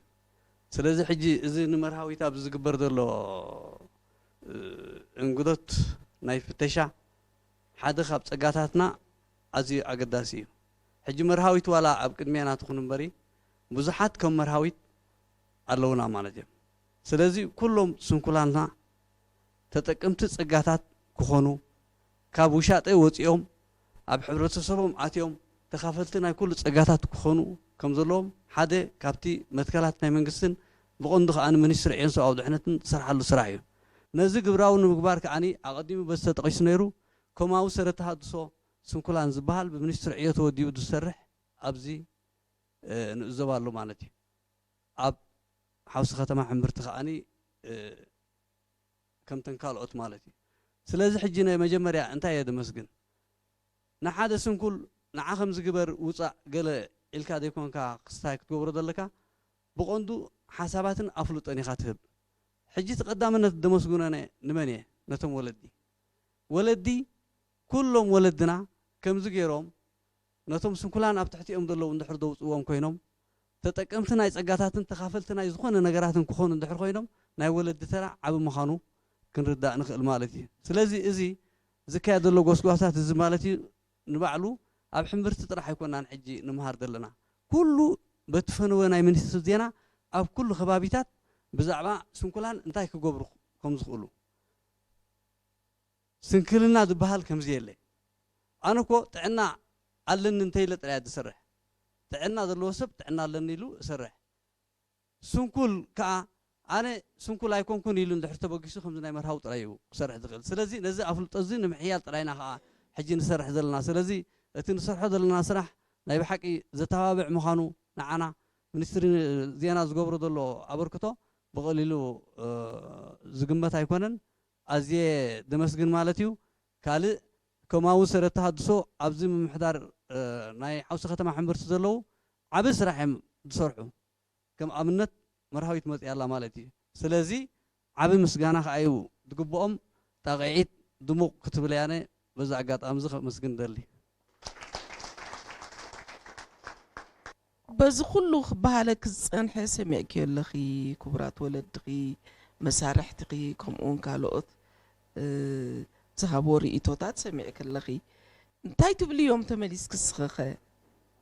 ስለዚ ሕጂ እዚ ንመርሃዊት ኣብዚ ዝግበር ዘሎ እንግዶት ናይ ፍተሻ ሓደ ካብ ፀጋታትና ኣዝዩ ኣገዳሲ እዩ። ሕጂ መርሃዊት ዋላ ኣብ ቅድሜና ትኹን እምበሪ ብዙሓት ከም መርሃዊት ኣለውና ማለት እዮም። ስለዚ ኩሎም ስንኩላንና ተጠቀምቲ ፀጋታት ክኾኑ ካብ ውሻጠ ወፂኦም ኣብ ሕብረተሰቦም ኣትዮም ተኻፈልቲ ናይ ኩሉ ፀጋታት ክኾኑ ከም ዘለዎም ሓደ ካብቲ መትከላት ናይ መንግስትን ብቐንዱ ከኣ ሚኒስትሪ ዕዮን ሰብኣዊ ድሕነትን ዝሰርሓሉ ስራሕ እዩ። ነዚ ግብራዊ ንምግባር ከኣ ኣቐዲሙ በዚ ተጠቒሱ ነይሩ። ኮማዊ ሰረት ተሃድሶ ስንኩላን ዝበሃል ብሚኒስትሪ ዕዮ ተወዲቡ ዝሰርሕ ኣብዚ ንዕዘብ ኣሎ ማለት እዩ። ኣብ ሓውሲ ከተማ ሕምብርቲ ከኣ ከምተን ካልኦት ማለት እዩ። ስለዚ ሕጂ ናይ መጀመርያ እንታይ እየ ደመስግን? ንሓደ ስንኩል ንዓ ከምዚ ግበር ውፃእ ገለ ኢልካ ዘይኮንካ ክስታይ ክትገብሮ ዘለካ፣ ብቐንዱ ሓሳባትን ኣፍልጦን ኢኻ ትህብ። ሕጂ እቲ ቀዳምነት ደመስግኖ ንመን እየ? ነቶም ወለዲ። ወለዲ ኩሎም ወለድና ከምዚ ገይሮም ነቶም ስንኩላን ኣብ ትሕቲኦም ዘለዉ እንድሕር ደውፅዎም ኮይኖም ተጠቀምቲ ናይ ፀጋታትን ተኻፈልቲ ናይ ዝኾነ ነገራትን ክኾኑ እንድሕር ኮይኖም ናይ ወለዲ ተራ ዓቢ ምዃኑ ክንርዳእ ንኽእል ማለት እዩ። ስለዚ እዚ ዝካየድ ዘሎ ጎስጓሳት እዚ ማለት እዩ ንባዕሉ ኣብ ሕምብርቲ ጥራሕ ኣይኮናን ሕጂ ንምሃር ዘለና። ኩሉ በቲ ፈነወ ናይ ሚኒስትሪ ዜና ኣብ ኩሉ ከባቢታት ብዛዕባ ስንኩላን እንታይ ክገብሩ ከም ዝኽእሉ ስንክልና ዝበሃል ከምዚ የለ። ኣነ እኮ ጥዕና ኣለኒ እንተይለ ጥራይ ዝሰርሕ። ጥዕና ዘለዎ ሰብ ጥዕና ኣለኒ ኢሉ እሰርሕ። ስንኩል ከኣ ኣነ ስንኩል ኣይኮንኩን ኢሉ እንድሕር ተበጊሱ ከምዚ ናይ መርሃዊ ጥራይ እዩ ክሰርሕ ዝኽእል። ስለዚ ነዚ ኣፍልጦ እዚ ንምሕያል ጥራይና ከኣ ሕጂ ንሰርሕ ዘለና። ስለዚ እቲ ንሰርሖ ዘለና ስራሕ ናይ ብሓቂ ዘተባብዕ ምዃኑ ንዓና ሚኒስትሪ ዜና ዝገብሮ ዘሎ ኣበርክቶ ብቐሊሉ ዝግመት ኣይኮነን። ኣዝየ ደመስግን ማለት እዩ። ካልእ ከምኡ እውን ሰረት ተሃድሶ ኣብዚ ምምሕዳር ናይ ሓውሲ ከተማ ሕምብርቲ ዘለዉ ዓቢ ስራሕ እዮም ዝሰርሑ። ከም ኣብነት መርሃዊት መፅያ ኣላ ማለት እዩ። ስለዚ ዓቢ ምስጋና ከኣ እዩ ዝግብኦም። ጣቕዒት ድሙቕ ክትብል እያነ በዚ ኣጋጣሚ እዚ ከመስግን ደሊ። በዚ ኩሉ ክበሃለኪ ዝጸንሐ ሰሚዕክዮ ኣለኺ፣ ክቡራት ወለድኺ፣ መሳርሕትኺ፣ ከምኡውን ካልኦት ዝሃብዎ ርእይቶታት ሰሚዕኪ ኣለኺ። እንታይ ትብልዮም ተመሊስኪ እስኺኸ?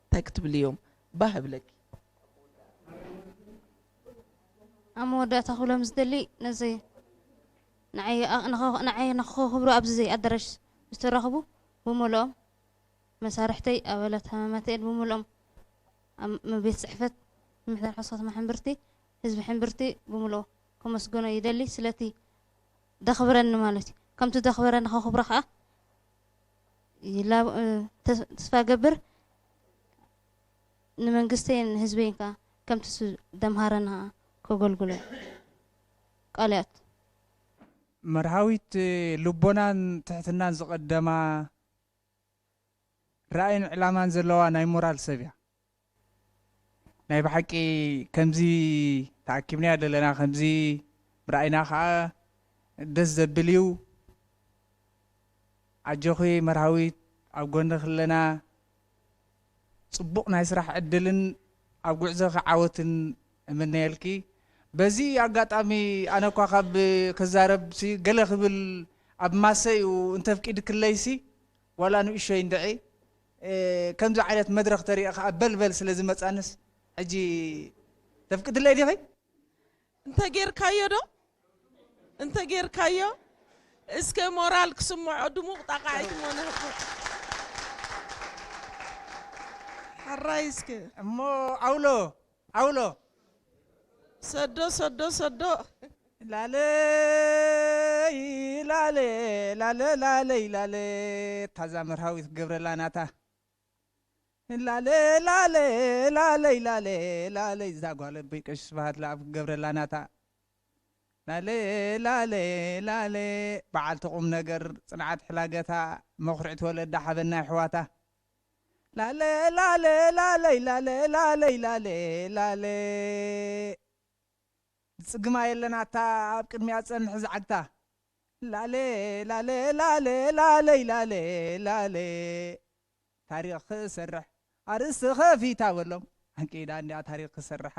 እንታይ ክትብልዮም? ባህ እብለኪ። ኣብ መወዳእታ ክብሎም ዝደሊ ነዚ ንዓይ ንኸኽብሩ ኣብዚ ኣዳራሽ ዝተረኽቡ ብምልኦም መሳርሕተይ ኣባላት ሃማማተኤል ብምልኦም ኣብ ቤት ፅሕፈት ምምሕዳር ሓውሲ ከተማ ሕምብርቲ ህዝቢ ሕምብርቲ ብምልኦ ከመስግኖ ይደሊ ስለቲ ደኽብረኒ ማለት እዩ ከምቲ ደኽብረኒ ከኽብሮ ከዓ ተስፋ ገብር ንመንግስተይን ንህዝበይን ከዓ ከምቲ እሱ ደምሃረኒ ከዓ ከገልግሎ ቃልያት መርሃዊት ልቦናን ትሕትናን ዝቐደማ ራእይን ዕላማን ዘለዋ ናይ ሞራል ሰብ እያ። ናይ ብሓቂ ከምዚ ተኣኪብናዮ ዘለና ከምዚ ምርኣይና ከዓ ደስ ዘብል እዩ። ኣጆኺ መርሃዊት ኣብ ጎንኺ ኣለና። ፅቡቕ ናይ ስራሕ ዕድልን ኣብ ጉዕዞኺ ዓወትን እምነየልኪ። በዚ ኣጋጣሚ ኣነ እኳ ካብ ክዛረብ ሲ ገለ ክብል ኣብ ማሰ እዩ እንተፍቂድክለይ ሲ ዋላ ንእሾይ እንድዒ ከምዚ ዓይነት መድረኽ ተሪአ ከዓ በልበል ስለ ዝመፃንስ ሕጂ ተፍቅድለይ ዲኺ? እንተጌርካዮ ዶ? እንተጌርካዮ እስከ ሞራል ክስምዖ ድሙቕ ጣቕዒት እሞ ንህቦ። ሕራይ እስከ። እሞ ኣውሎ ኣውሎ ሰዶ ሰዶ ሰዶ ላለይ ላለ ላለ ላለይ ላለ ታዛ መርሃዊት ክገብረላ ናታ ላለ ላለ ላለይ ላለ ላለይ እዛ ጓል ኣቦይ ቀሺ ስብሃት ለኣብ ክገብረላ ናታ ላለ ላለ ላለ በዓልቲ ቁም ነገር ፅንዓት ሕላገታ መኹርዕቲ ወለዳ ሓበና ይሕዋታ ላለ ላለ ላለይ ላለ ላለይ ላለ ላለ ዝፅግማ የለን ኣታ ኣብ ቅድሚኣ ዝፀንሕ ዝዓግታ ላለ ላለ ላለ ላለይ ላለ ላለ ታሪኽ ክሰርሕ ኣርእስቲ ከፊታ በሎም ኣንቂዳ እንዲኣ ታሪኽ ክሰርሕ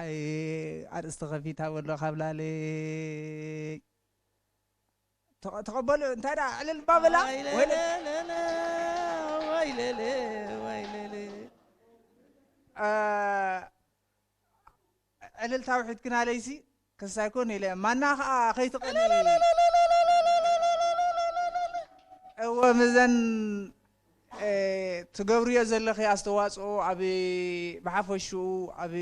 ኣርእስቲ ከፊታ በሎ ካብ ላለይ ተቐበሉ እንታይ ደኣ ዕልል ባበላ ዕልልታ ውሒድክና ለይሲ ክሳይ ኮን ኢለ ማና ከዓ ከይትቐኒ እወ ምዘን ትገብርዮ ዘለኺ ኣስተዋፅኦ ኣብ ብሓፈሽኡ ኣብ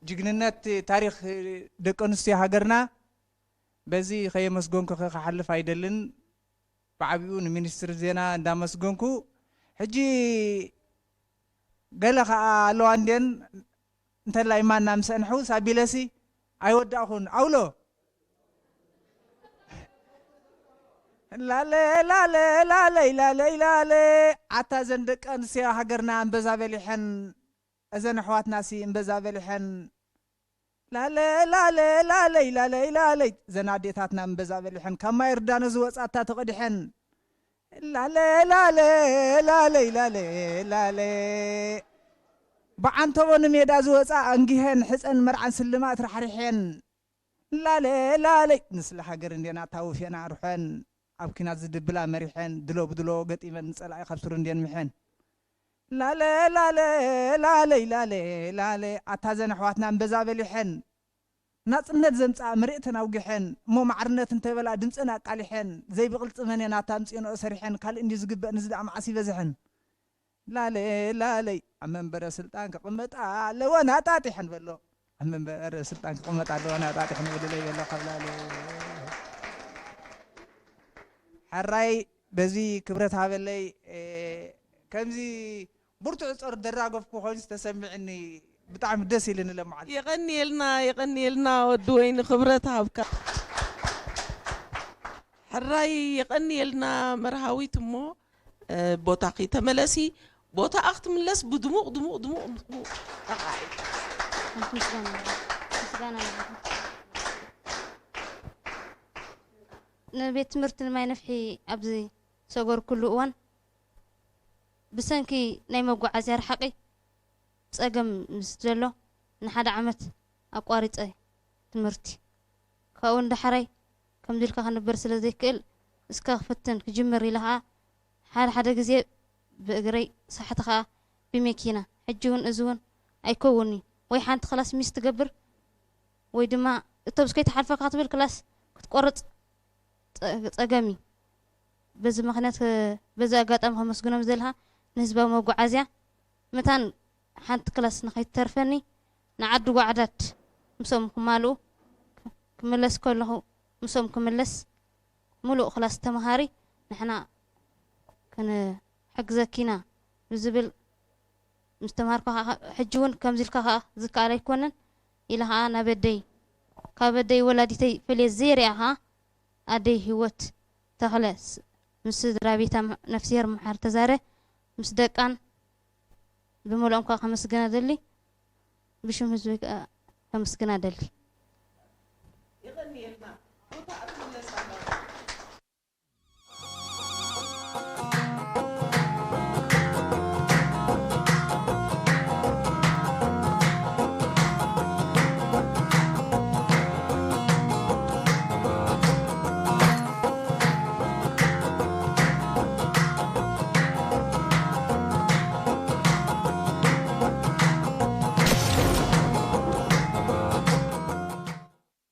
ጅግንነት ታሪኽ ደቂ ኣንስትዮ ሃገርና በዚ ከየመስገንኩ ክሓልፍ ኣይደልን። ብዓቢኡ ንሚኒስትሪ ዜና እንዳመስገንኩ፣ ሕጂ ገለ ኸኣ ኣለዋ እንድየን፣ እንተላይ ማና ምስ ኣንሕውስ ኣቢለሲ ኣይወዳእኹን። ኣውሎ ላለ ላለ ላለይ ላለይ ላለ ኣታ ዘን ደቂ ኣንስትዮ ሃገርና እምበዛ በሊሐን፣ እዘን ኣሕዋትናሲ እምበዛ በሊሐን። ላለ ላለ ላለይ ላለይ ላለይ ዘን ኣዴታትና እምበዛ በሊሐን፣ ካብ ማይ ርዳኖ ዝወጻ ኣታ ተቐዲሐን። ላለ ላለ ላለይ ላለ ላለ ብዓንተቦ ንሜዳ ዝወጻ ኣንጊሀን፣ ሕጸን መርዓን ስልማት ራሕሪሐን። ላለ ላለይ ንስለ ሃገር እንዴና ታውፌና ኣርሐን፣ ኣብ ኪናት ዝድብላ መሪሐን፣ ድሎ ብድሎ ገጢመን ንጸላኢ ካብ ስሩ እንዴን ምሐን። ላለ ላለ ላለይ ላለ ላለ ኣታ ዘን ኣሕዋትና እምበዛ በሊሐን፣ ናጽነት ዘምጽኣ መሬትን ኣውጊሐን፣ እሞ ማዕርነት እንተበላ ድምጽን ኣቃሊሐን፣ ዘይብቕል ጽመኔን ኣታ ኣምጺኦንኦ ሰሪሐን፣ ካልእ እንድዩ ዝግበእ ንዚ ደኣ መዓስ ይበዝሐን። ላለ ላለይ ኣብ መንበረ ስልጣን ክቕመጣ ኣለወን ኣጣጢሐን በሎ። ኣብ መንበረ ስልጣን ክቕመጣ ኣለወን ኣጣጢሐን በልለይ በሎ ካብ ላለ። ሕራይ በዚ ክብረት ሃበለይ። እ፣ ከምዚ ብርቱዕ ጾር ደራገፍኩ ኮይኑ ዝተሰምዕኒ ብጣዕሚ ደስ ኢልኒ ለመዓልቲ። የቐንየልና፣ የቐንየልና ወዲ ወይኒ፣ ክብረት ሃብካ። ሕራይ የቐንየልና መርሃዊት። እሞ፣ እ፣ ቦታኺ ተመለሲ። ቦታኣ ክትምለስ ብድሙቕ፣ ድሙቕ፣ ድሙቕ፣ ድሙቕ ጠቓዒ። ምስጋና፣ ምስጋና ይብዛሕ። ንቤት ትምህርቲ ንማይ ነፍሒ ኣብዚ ዝሰገርኩሉ እዋን ብሰንኪ ናይ መጓዓዝያ ርሓቂ ጸገም ምስ ዘሎ ንሓደ ዓመት ኣቋሪጸ ትምህርቲ። ካብኡ ንዳሕራይ ከምዚ ኢልካ ክነብር ስለ ዘይክእል እስከ ክፍትን ክጅምር ኢለ ኸኣ ሓደ ሓደ ግዜ ብእግረይ ሳሕቲ ኸኣ ብመኪና። ሕጂ እውን እዚ እውን ኣይከውን'ዩ። ወይ ሓንቲ ክላስ ሚስ ትገብር ወይ ድማ እቶብስ ከይትሓልፈካ ክትብል ክላስ ክትቆርጽ ጸ-፣ ጸገም እዩ። በዚ ምኽንያት፣ በዚ ኣጋጣሚ ከመስግኖም ዝደልኻ ንህዝባዊ መጓዓዝያ መታን ሓንቲ ክላስ ንኸይትተርፈኒ ንዓዲ ጓዕዳድ ምስኦም ክማልኡ ክምለስ ከለኹ ምስኦም ክምለስ ምሉእ ክላስ ተምሃሪ ንሕና ክንሕግዘኪ ኢና ብዝብል ምስ ተምሃርኩ ኸዓ ሕጂ እውን ከምዚ ኢልካ ኸዓ ዝከኣል ኣይኮነን ኢለ ኸዓ ናብ ኣደይ ካብ ኣደይ ወላዲተይ ፈልየ ዘይሪኣ ኸዓ ኣደይ ህይወት ተኽለ ስ-፣ ምስ ስድራ ቤታ ም-፣ ነፍስሄር ምሓር ተዛረ ምስ ደቃን ብምልኦም ከኣ ከመስግና ደሊ፣ ብሽም ህዝቢ ከኣ ከመስግና ደሊ።